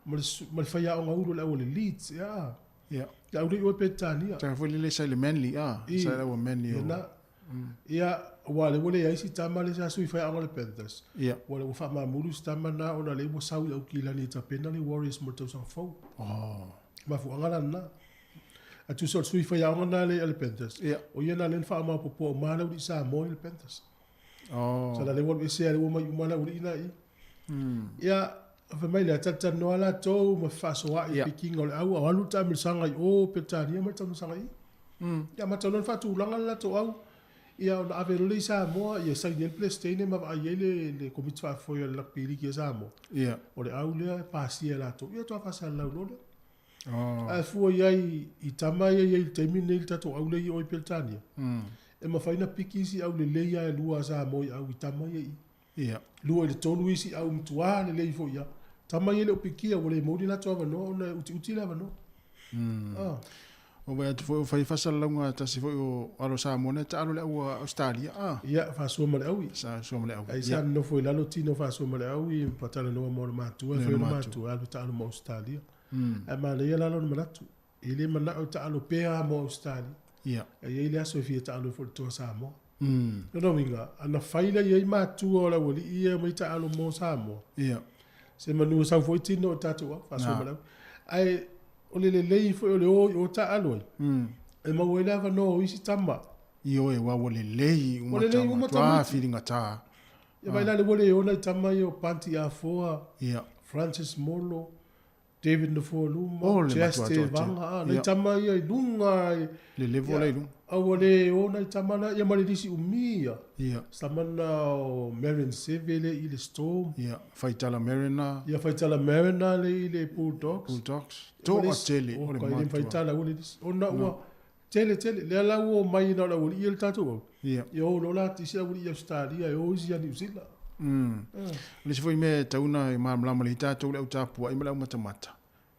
[SPEAKER 6] Ma le, ma le faiaoga ulu o le au o le Leeds, ia.
[SPEAKER 5] Ia.
[SPEAKER 6] Le au lea i o i Peretania.
[SPEAKER 5] Taga foi lele sa i le Manly, a. Sa i le au a Manly o.
[SPEAKER 6] Ia na. Ia, aua o lea ua leai si tama lea sa sui faiaoga o le Panthers.
[SPEAKER 5] Ia.
[SPEAKER 6] Ua, ua faamamulu si tama lena ona o lea ua sau i Aukilani e tapena le Warriors mo le tausaga fou.
[SPEAKER 5] Oh.
[SPEAKER 6] Mafuaaga la lena. A tusa o le sui faiaoga lena lea a le Panthers,
[SPEAKER 5] Ia.
[SPEAKER 6] o ia lena lea na faamaopoopoa uma lava le aualii Samoa i le Panthers.
[SPEAKER 5] Oh.
[SPEAKER 6] Sala lea ua alu ese lava lea ua omai uma le aualii la i i. Ia, fai mai lea, talatalanoa latou ma fefaasoaai i
[SPEAKER 5] Ia.
[SPEAKER 6] pikiga o le au, a o alu le taamilosaga i o Peretania ma le taamilosaga i i. Ia amata loa ona faatulaga le latou au, ia ona ave loa lea i Samoa, ia saini ai le Peresetene ma vaai ai le, le Komiti Faafoe a le Lakapi Liki a Samoa.
[SPEAKER 5] Ia.
[SPEAKER 6] O le au lea e pasia e latou, ia faatoa faasalalau loa lea.
[SPEAKER 5] Oh.
[SPEAKER 6] Ae fua i ai i tama ia e i ai i le taimi lenei i le tatou au lea i o i Peretania, e mafai ona piki isi au lelei lava e lua a Samoa i au i tama ia i i.
[SPEAKER 5] Ia.
[SPEAKER 6] Lua i le tolu isi au matua lelei foi lava. Tama ia e le o pikia ua le maua ni latou avanoa ona e utiuti le avanoa. Ah.
[SPEAKER 5] Ua vaai atu foi ua fai faasalalauga a tasi foi o alo Samoa na e taalo i le au a Ausetalia a.
[SPEAKER 6] Ia, faasoa ma le aui.
[SPEAKER 5] Faasoa ma le aui.
[SPEAKER 6] Ai sa nonofo i lalo tino faasoa ma le aui ma talanoa ma ona matua, e fai ona matua e alu e taalo mo Ausetalia. Ae manaia la lona manatu, e le manao e taalo pea lava mo Ausetalia.
[SPEAKER 5] Ia.
[SPEAKER 6] E i ai le aso e fia taalo ai foi i le toa Samoa. Lona uiga, ana fai la i ai matua o le aualii ia e omai taalo mo Samoa,
[SPEAKER 5] Ia.
[SPEAKER 6] se manu e sau foi tino o tatou au, faasoa ma le au. Ae o le lelei foi o le o i o taalo ai, e maua ai le avanoa o isi tama.
[SPEAKER 5] Ioe, aua ua lelei uma
[SPEAKER 6] Ua lelei
[SPEAKER 5] tama,
[SPEAKER 6] uma
[SPEAKER 5] matua
[SPEAKER 6] tamaiti.
[SPEAKER 5] filigata.
[SPEAKER 6] Ia vaai la le ua le ona i tama ia o Panti Afoa,
[SPEAKER 5] Ia.
[SPEAKER 6] Francis Molo, David Nofoaluma,
[SPEAKER 5] Oh, le
[SPEAKER 6] Chas
[SPEAKER 5] matua
[SPEAKER 6] Te
[SPEAKER 5] toatele.
[SPEAKER 6] Vanga, ah, nai
[SPEAKER 5] Ia.
[SPEAKER 6] tama ia i luga i,
[SPEAKER 5] Le level
[SPEAKER 6] ia,
[SPEAKER 5] la i luga.
[SPEAKER 6] a ua le o nai tama na, ia ma le lisi umi ia.
[SPEAKER 5] Ia.
[SPEAKER 6] Sama na o Marion Seve le i le Storm.
[SPEAKER 5] Ia, Faitala Mariner.
[SPEAKER 6] Ia, Faitala Mariner le i le Bulldogs.
[SPEAKER 5] Bulldogs.
[SPEAKER 6] Ia, ma le
[SPEAKER 5] Toa
[SPEAKER 6] isi-
[SPEAKER 5] tele,
[SPEAKER 6] oh,
[SPEAKER 5] o le
[SPEAKER 6] ka i le
[SPEAKER 5] matua.
[SPEAKER 6] Faitala ua le lisi. Ona ua tele tele, lea la ua omai na o le aualii ia le tatou au.
[SPEAKER 5] Ia.
[SPEAKER 6] Ia o loa la isi aualii i Ausetalia, e o isi ia Niu Sila.
[SPEAKER 5] O le isi foi mea e tatau ona malamalama lelei tatou le au tapuai ma le au matamata,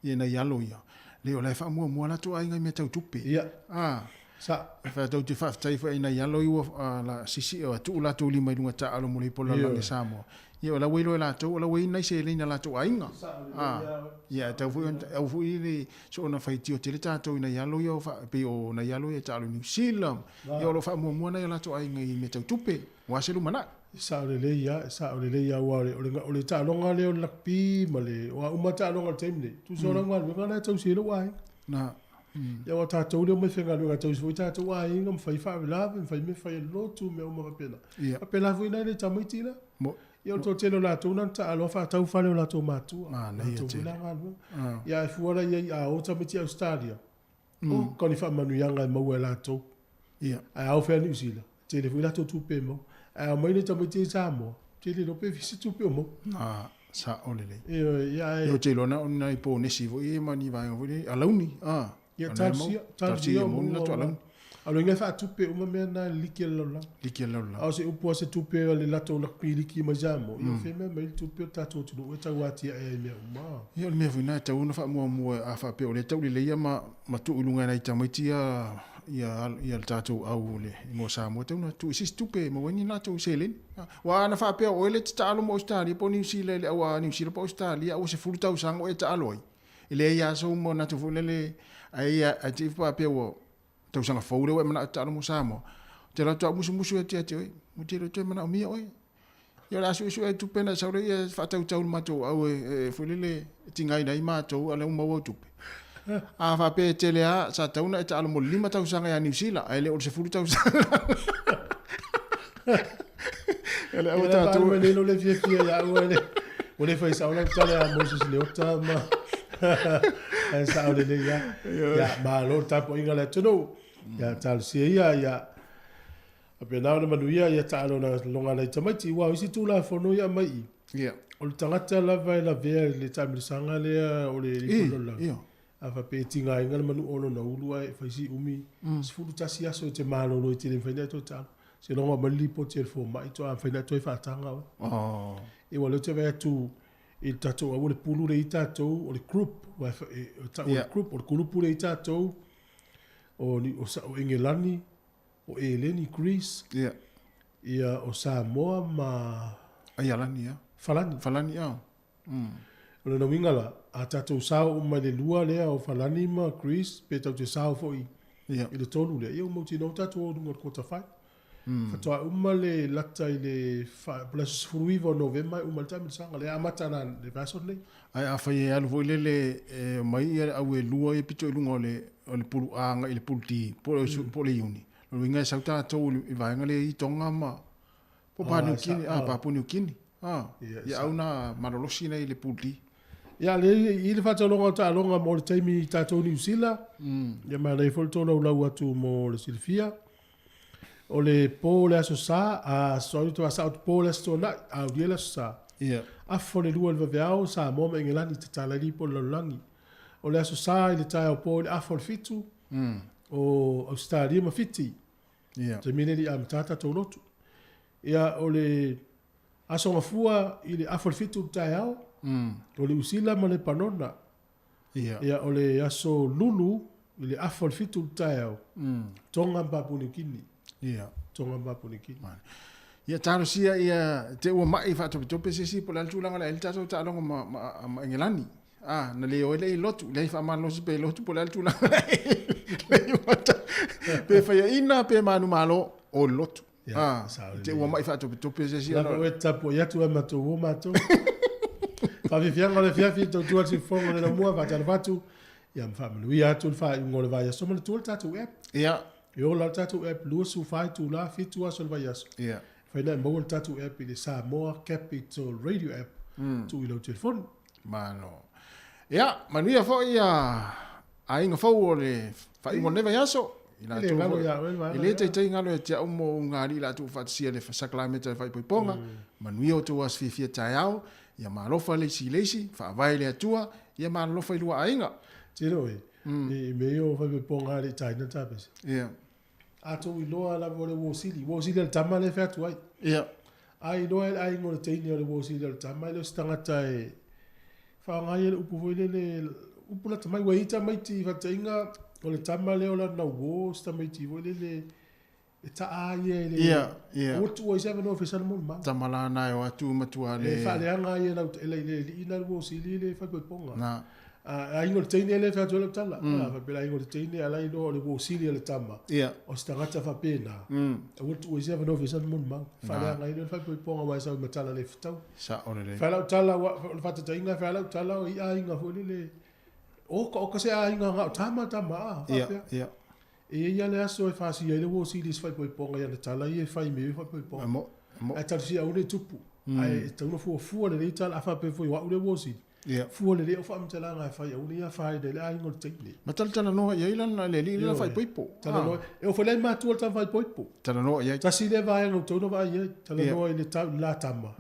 [SPEAKER 5] ia nai alo ia, leai o la e faamuamua latou aiga i mea tau tupe.
[SPEAKER 6] Ia.
[SPEAKER 5] A,
[SPEAKER 6] Sa.
[SPEAKER 5] E tatou te faafetai foi i nai alo ia ua la, sisi, tuu latou lima i luga taaalo mo le ipu o le lalolagi a Samoa. Ia o la ua iloa e latou, o la ua i ai nai seleni a latou aiga. A, ia e tatau foi ona, aua foi le soona faitio tele tatou i nai alo ia o faa, pei o nai alo ia e taalo i Niu Sila, ia o lo o faamuamua nai o latou aiga i mea tau tupe, aua se lumanai.
[SPEAKER 6] E sao lelei lava, e sao lelei lava, aua o le, o le, o le taaloga lea o le lakpi ma le, o a uma taaloga o le taimi nei, tusa o lau galuega la e tausi ai lou aiga.
[SPEAKER 5] Na.
[SPEAKER 6] Ia aua o tatou lea e omai faigaluega e tausi foi tatou aiga ma fai faalavelave ma fai mea fai a le lotu ma mea uma faapena.
[SPEAKER 5] Ia.
[SPEAKER 6] Faapena foi nai le tamaiti la.
[SPEAKER 5] Mo.
[SPEAKER 6] Ia o le toatele o latou na na taalo a faatau fale o latou matua.
[SPEAKER 5] Manaia
[SPEAKER 6] Latou foi
[SPEAKER 5] tele.
[SPEAKER 6] la galuega.
[SPEAKER 5] Ah.
[SPEAKER 6] Ia ae fua la i ai a o tamaiti i Ausetalia, oka o ni faamanuiaga e maua e latou.
[SPEAKER 5] Ia.
[SPEAKER 6] Ae ao fea Niu Sila, tele foi latou tupe e maua. Ae ao mai le tamaiti i Samoa, tele iloa pe fisi tupe o maua.
[SPEAKER 5] Ah, sao lelei.
[SPEAKER 6] Ioe, ia ae.
[SPEAKER 5] Ia ou te iloa na o ni nai ponesi foi ia ma ni vaega foi lea, alauni, ah.
[SPEAKER 6] Ia,
[SPEAKER 5] O lea e maua.
[SPEAKER 6] talosia,
[SPEAKER 5] Talosia
[SPEAKER 6] talosia
[SPEAKER 5] ia
[SPEAKER 6] o
[SPEAKER 5] maua ni
[SPEAKER 6] maua
[SPEAKER 5] latou
[SPEAKER 6] uma.
[SPEAKER 5] alauni.
[SPEAKER 6] A o le uiga e faatupe uma mea na e liki e le lalolagi.
[SPEAKER 5] Liki e le lalolagi.
[SPEAKER 6] A o se upu a se tupe a le latou lakapi liki mai Samoa, ia o fea mea mai le tupe o le tatou atunuu e tau atiae ai i mea uma.
[SPEAKER 5] Ia o le mea foi lena e tatau ona faamuamua a faapea o lea e tauleleia ma, ma tuu i luga e nai tamaiti ia, ia, ia le tatou au o le igoa Samoa, e tatau ona tuu i se isi tupe e maua ai ni latou seleni. Aua ana faapea o oe lea e te taalo mo Ausetalia po o Niu Sila i le au a Niu Sila po o Ausetalia, a ua 10 tausaga o e taalo ai, e leai lava sou manatu foi lele, ai ae te i faapea ua tausaga fou lea ua e manao e te taalo mo Samoa, ou te alu atu lava ou musumusu ia te oe, ou te le toe manaomia oe. Ia o le a suesue ai tupe na sau lea ia faatautau i le matou au e foi lele e tigaina ai matou a o lea ua maua au tupe. A faapea e tele lava, sa tatau ona e taalo mo le 5 tausaga ia Niu Sila, ae le o le 10 tausaga. O le au a tatou.
[SPEAKER 6] Ia, le le fiafia ia au le. Ua le fai sao lau tala ia Moses Leota ma ae sao lelei lava. Ia, malo le tapuaiga a le atunuu. Ia, talosia ia, ia faapena ona manuia ia taaloga nai tamaiti. Aua o isi Tulafono ia aumai i i,
[SPEAKER 5] Ia.
[SPEAKER 6] o le tagata lava e lavea i le taamilosaga lea o le
[SPEAKER 5] I,
[SPEAKER 6] Lalolagi.
[SPEAKER 5] ia.
[SPEAKER 6] A faapea e tigaina le manua o lona ulu ae fai si umi, 11 aso e te malolo e te le mafai ona e toe taalo. Seiloga ua aumai le lipoti a le fomai faatoa mafai ona e toe faataga oe. Ia aua o lea ou te vaai atu i le tatou au o le pulu lea i ai tatou, o le group, aua e tau o le group, o le kulupu lea i ai tatou, o o Engelani, o Eleni, Greece, ia o Samoa ma
[SPEAKER 5] Aialani, ia.
[SPEAKER 6] Falani.
[SPEAKER 5] Falani, ia.
[SPEAKER 6] O lona uiga la, a tatou sao uma i le lua lea o Falani ma Greece, pe tatou te sao foi i le tolu lea, ia ua mautinoa ua tatou o i luga o le quarter final. Faatoa uma le lata i le po o le aso 19 o Novema e uma ai le taamilosaga, lea e amata la le vaiaso lenei.
[SPEAKER 5] Ae afai e alu foi lele e omai ia le au e lua ia pito i luga o le o le pulu A agai i le pulu D po o le Iuni, o lona uiga e sau tatou i le vaega lea i Tonga ma po o Papua Niu Kini, ah, Papua Niu Kini. Ah, ia au na malolosi nei i le pulu D.
[SPEAKER 6] Ia, lea e i ai le faataloga o taaloga mo le taimi i tatou Niu Sila. Ia manaia foi le tolaulau atu mo le silafia. O le po o le Aso Sa, a, sorry, ua sao atu po o le Aso Toonai, a aulia le Aso Sa. Afa o le lua i le vaveao, Samoa ma Engelani i tatala ai lipo o le lalolagi. O le Aso Sa i le taeao po i le afa o le fitu, o Ausetalia ma Fiti. Taimi lea e le i amata tatou lotu. Ia, o le Aso Gafua i le afa o le fitu i le taeao, o Niu Sila ma Lepanona. Ia, o le Aso Lulu i le afa o le fitu i le taeao, Tonga ma Papua Niu Kini. Tonga ma Papua Niu Kini.
[SPEAKER 5] Ia talosia ia te ua mai faatopetope se isi po o le a le tulaga o le a i ai le tatou taaloga ma, ma, ma Engelani. Ah, na le o ai lea i lotu, leai faamalolosi pea i lotu po o le a le tulaga o le a i ai le Pe faiaina pe manumalo, o le lotu. Ah, te ua mai faatopetope se isi.
[SPEAKER 6] Lava oe tapuai atu ae matou o matou. Faafiafiaga o le afiafi, tautua le siufofoga o le laumua, faatalofa atu, ia ma faamanuia atu le faaiuga o le vaiaso. Manatua le tatou app. E ola le tatou app 24 itula, 7 aso o le vaiaso. E mafai ona e maua le tatou app i le Samoa Capital Radio app, tuu i lau telefoni.
[SPEAKER 5] Malo. Ia, manuia foi ia aiga fou o le faaiuga o lenei vaiaso. I latou foi, e le taitai galo ia te au ma ou ugaalii la outou faatasia le sakalameta o le faaipoipoga. Manuia outou aso fiafia taeao, ia maalofa le isi i le isi, faavae le Atua, ia maalolofa i lua aiga.
[SPEAKER 6] Tele oe, i mea ia o faaipoipoga a le i taina le tapese. A tou iloa lava o le uo sili, uo sili a le tama lea e fai atu ai. A iloa e le aiga o le teine o le uo sili a le tama, e le o se tagata e faaaoga ia le upu foi lele, upu lata mai, ua i ai tamaiti faataitaiga o le tama lea o lana uo, se tamaiti foi lele e taa ia e le, aua le tuua ai se avanoa e fai sana molimau.
[SPEAKER 5] Tama la na e o atu matua le.
[SPEAKER 6] E faaleaga ia lau, e le alii na le uo sili le faaipoipoga. A aiga o le teine lea e fai atu ai lau tala. A faapea le aiga o le teine a la e iloa o le uo sili a le tama. O se tagata faapena. Aua le tuua i se avanoa e fai sana molimau. Faaleaga ai lea o le faaipoipoga aua e sau ma tala le fetau.
[SPEAKER 5] Sao lelei.
[SPEAKER 6] Fai lau tala, o le faataitaiga e fai lau tala o i aiga foi lele okaoka se aiga na o tama tama a faapea. E i ai lava le aso e fasia ai le uo sili i se faaipoipoga i ana tala ia e fai i mea o faaipoipoga. Ae talosia aua ne i tupu. Ae e tatau ona fuafua lelei tala a faapea foi o au le uo sili. Fua lelei au faamatalaga e fai aua ne i afaina ai le aiga o le teine.
[SPEAKER 5] Ma talatalanoa i ai lana le alii lea faaipoipo.
[SPEAKER 6] Talanoa, e oo foi la i matua le tama faaipoipo.
[SPEAKER 5] Talanoa i ai.
[SPEAKER 6] Tasi lea vaega ua tatau ona vaai ai, talanoa i le la tama,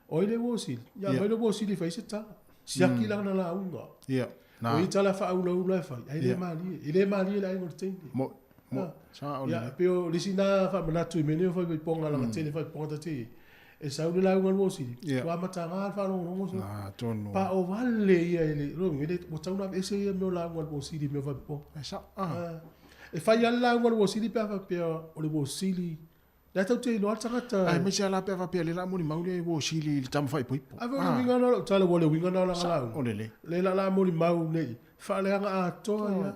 [SPEAKER 6] o ai le uo sili? Ia aumai le uo sili e fai ai se tala. Siaki lana lauga. O ia tala faaulaula e fai, ae le malie. E le malie le aiga o le teine.
[SPEAKER 5] Mo, mo, sao
[SPEAKER 6] lelei. Ia, pei o le isi na faamanatu i mea nei o faaipoipoga leaga tele faaipoipoga ta te i ai. E sau le lauga lua o sili, ua amataga le faalogologo so. Pao vale ia e le, lona uiga e le, ua tatau ona aveese ia mea o lauga lua o sili i mea o faaipoipoga.
[SPEAKER 5] E sao, ah.
[SPEAKER 6] E fai lava le lauga lua o sili pe a faapea o le uo sili, lea tatou te iloa le tagata.
[SPEAKER 5] Aemaise lava la pe a faapea o lea o le a molimau le uo sili i le tama faaipoipo.
[SPEAKER 6] Ae foi o le uiga lena o lau tala, ua o le uiga lena o lana lauga.
[SPEAKER 5] Sao lelei.
[SPEAKER 6] Lea la o le a molimau nei, faaleaga atoa ia.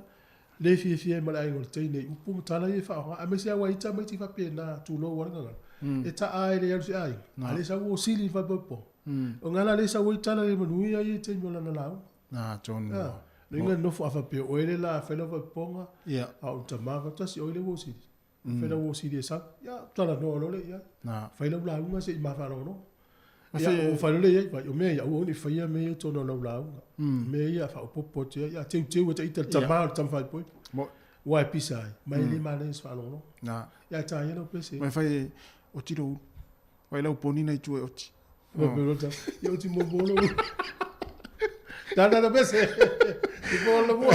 [SPEAKER 6] Le fiafia ai ma le aiga o le teine i upu ma tala ia e faaaoga, aemaise lava ua i ai tamaiti faapena, tulou lava le gagana, e taa e le alu i se aiga, a le sau o sili i le faaipoipoga. O ga la lea e sau ai tala le manuia ia i taimi o lana lauga. Lona uiga nofo a faapea o oe le la fai lau faaipoipoga, a o le tama faatasi, o ai le uo sili. Fai lau uo sili e sau, ia talanoa loa lea i ai. Fai lau lauga se i ma faalogologo. Ia, ou fai loa lea i ai, vai, o mea ia, aua ne i faia mea ia i totonu o lau lauga. Mea ia faaopoopo atu i ai, ia teuteu e ita le tama o le tama faaipoipo. Aua e pisa ai, ma e le manaia i se faalogologo. Ia, ae ta ia lau pese.
[SPEAKER 5] Ma e fai e oti lou ulu. Vai lau poni na i tua e oti.
[SPEAKER 6] Ia oti muamua lou ulu. Tata pese. I po le mua.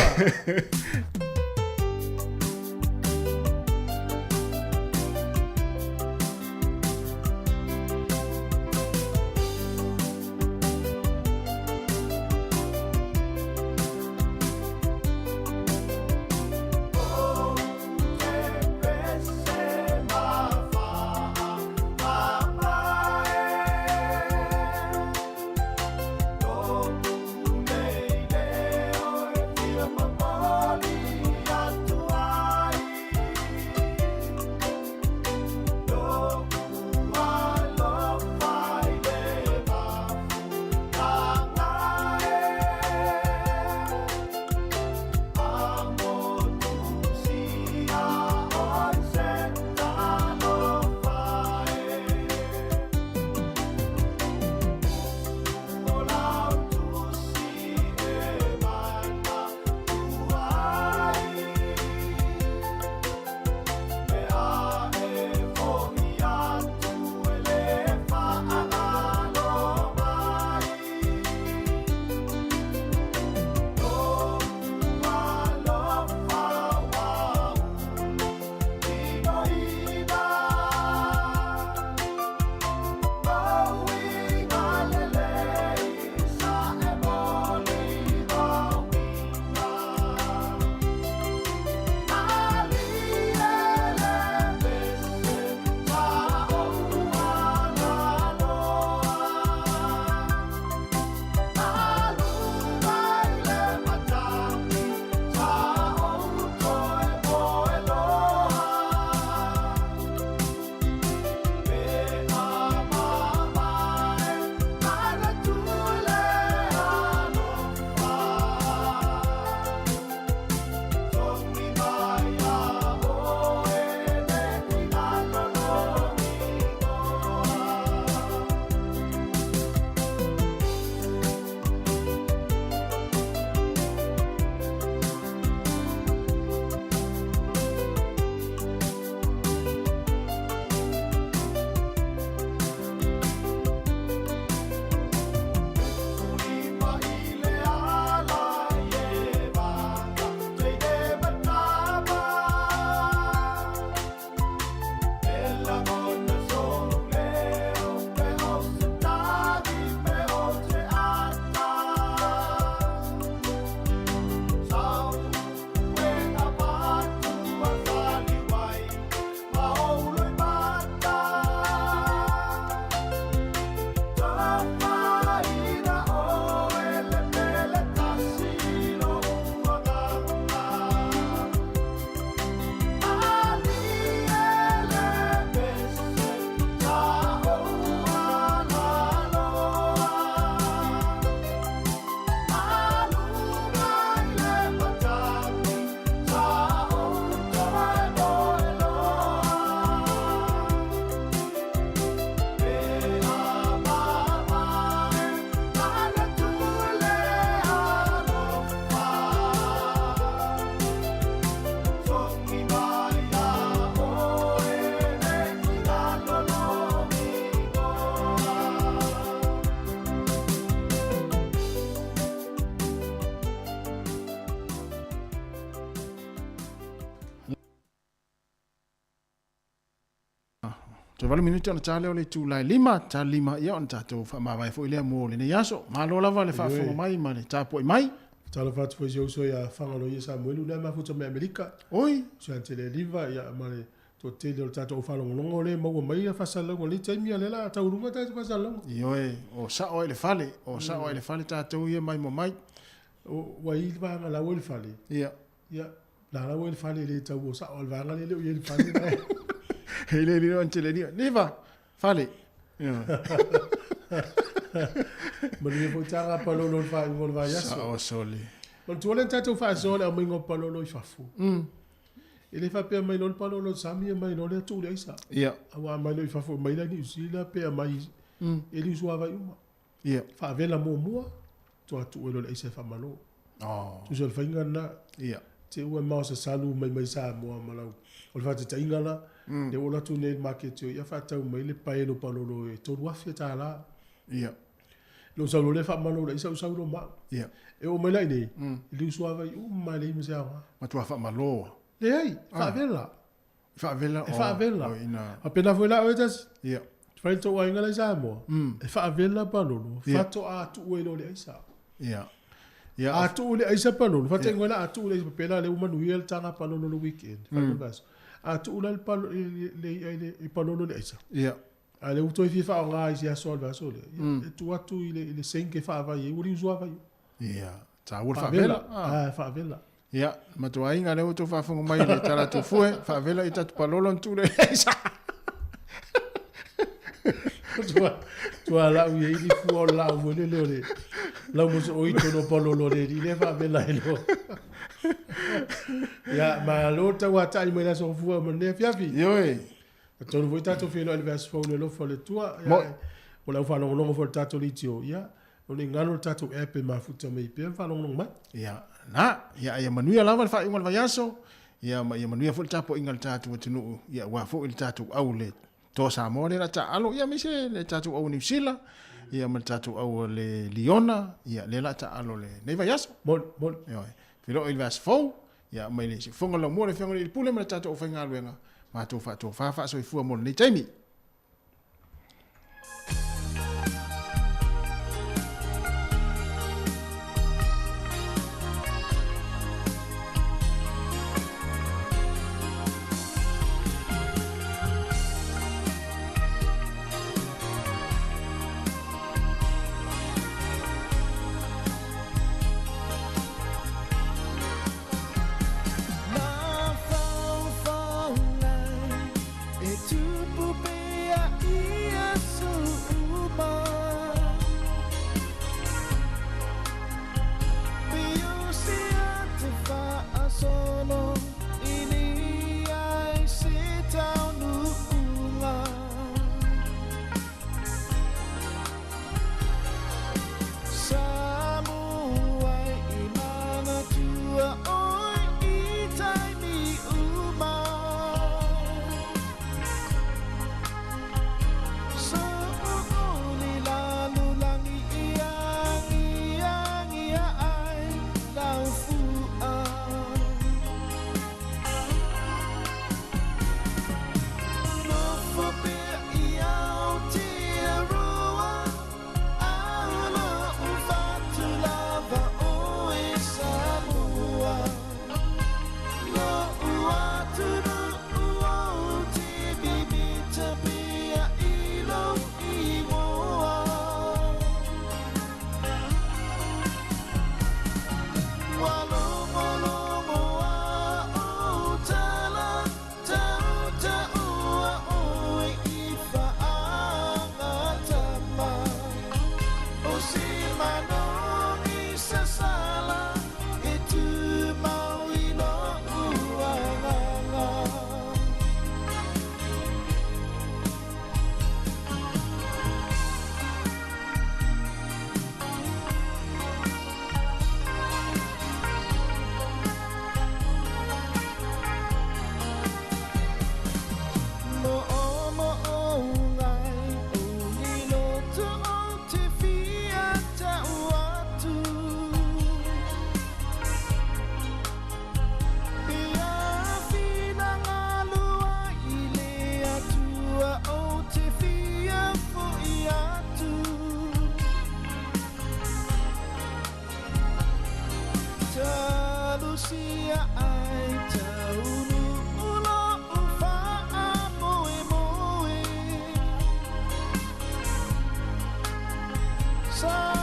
[SPEAKER 5] Toe 8 minute ona ta lea o le itula e 5, ta 5 ia ona tatou faamavae foi lea mo lenei aso. Malo lava le faafofoga mai ma le tapuai mai.
[SPEAKER 6] Talofa atu foi i si ou uso ia Fagaloia Samuelu lea e mafuta mai Amerika.
[SPEAKER 5] Oi!
[SPEAKER 6] Uso ia Anteleliva ia ma le toatele o le tatou aufaalogologo lea e maua mai ia faasalalauga o lenei taimi, ia lea o le a taualuga tatou faasalalauga.
[SPEAKER 5] Ioe, o sao ai le fale, o sao ai le fale tatou ia maimoa mai.
[SPEAKER 6] Ua i le vaega la ua i le fale.
[SPEAKER 5] Ia.
[SPEAKER 6] Ia, la la ua i le fale le tau o sao le vaega lea le o i le fale.
[SPEAKER 5] E le lilo Anteleliva. Liva, fale. Ia.
[SPEAKER 6] Manuia foi taga palolo o le faaiuga o le vaiaso.
[SPEAKER 5] Sao sole.
[SPEAKER 6] Manatua lea na tatou faasoa le aumaiga o palolo i fafo. E le faapea mai loa le palolo i le sami aumai loa lea tuu i le aisa.
[SPEAKER 5] Ia.
[SPEAKER 6] Aua a aumai loa i fafo aumai la i Niu Sila pe aumai e liu suavai uma.
[SPEAKER 5] Ia.
[SPEAKER 6] Faavela muamua, toa tuu ai loa i le aisa e faamalo.
[SPEAKER 5] Oh.
[SPEAKER 6] Tusa o le faiga lena.
[SPEAKER 5] Ia.
[SPEAKER 6] Te ua mao sasalu mai mai Samoa ma lau. O le faataitaiga la, lea ua alu atu nei i le maketi o i'a faatau mai le paelo palolo e $3,000.
[SPEAKER 5] Ia.
[SPEAKER 6] Lou sau loa lea faamalo i le aisa ou sau loa ma au.
[SPEAKER 5] Ia.
[SPEAKER 6] E oo mai la i inei, e liu suavai uma lava e leai ma se aoga.
[SPEAKER 5] Matua faamalo.
[SPEAKER 6] Leai, faavela.
[SPEAKER 5] Faavela
[SPEAKER 6] E faavela.
[SPEAKER 5] O ina.
[SPEAKER 6] Faapena foi la oe tasi.
[SPEAKER 5] Ia.
[SPEAKER 6] Fai le tou aiga la i Samoa, e faavela palolo, faatoa tuu ai loa i le aisa.
[SPEAKER 5] Ia. Ia.
[SPEAKER 6] A tuu i le aisa palolo, faataingo ai la a tuu i le aisa faapena lea ua manuia le taga palolo i le weekend, fai le vaiaso. A tuu la le palo le i'a i palolo i le aisa.
[SPEAKER 5] Ia.
[SPEAKER 6] A lea ua toe fia faaaoga i se aso o le vaiaso lea, ia, e tuu atu i le, i le sink e faavai ai, ua liusuavai.
[SPEAKER 5] Ia, taua le faavela.
[SPEAKER 6] Faavela, ah, faavela.
[SPEAKER 5] Ia, matua aiga lea ua outou faafofoga mai i le tala a Tufue, faavela i tatou palolo na tuu lea i le aisa.
[SPEAKER 6] Tua, tua lau i ai ni fua o le laau foi lele o le laumoso oi tonu o palolo le alii lea faavela ai loa. Ia, malo le tauatai mai le aso Gafua ma lenei afiafi.
[SPEAKER 5] Ioe.
[SPEAKER 6] Atonu foi tatou feiloai i le vaiaso fou i le alofa o le Atua. Ia,
[SPEAKER 5] Moi.
[SPEAKER 6] mo le au faalogologo foi i le tatou leitio, ia, o ne i galo le tatou app e mafuta mai pea ma faalogologo mai.
[SPEAKER 5] Ia, na, ia, ia manuia lava le faaiuga o le vaiaso, ia, ma ia manuia foi le tapuaiga a le tatou atunuu, ia, aua foi le tatou au le Toa Samoa lea o le a taaalo, ia, aemaise le tatou au a Niu Sila, ia, ma le tatou au a le Liona, ia, lea o le a taaalo lenei vaiaso.
[SPEAKER 6] Moni, moni.
[SPEAKER 5] Ioe. Feiloai i le vaiaso fou, Ia aumai le siufofoga laumua le Afioga i le Pule ma le tatou aufaigaluega, matou faatofa faasoifua mo lenei taimi.
[SPEAKER 10] Sa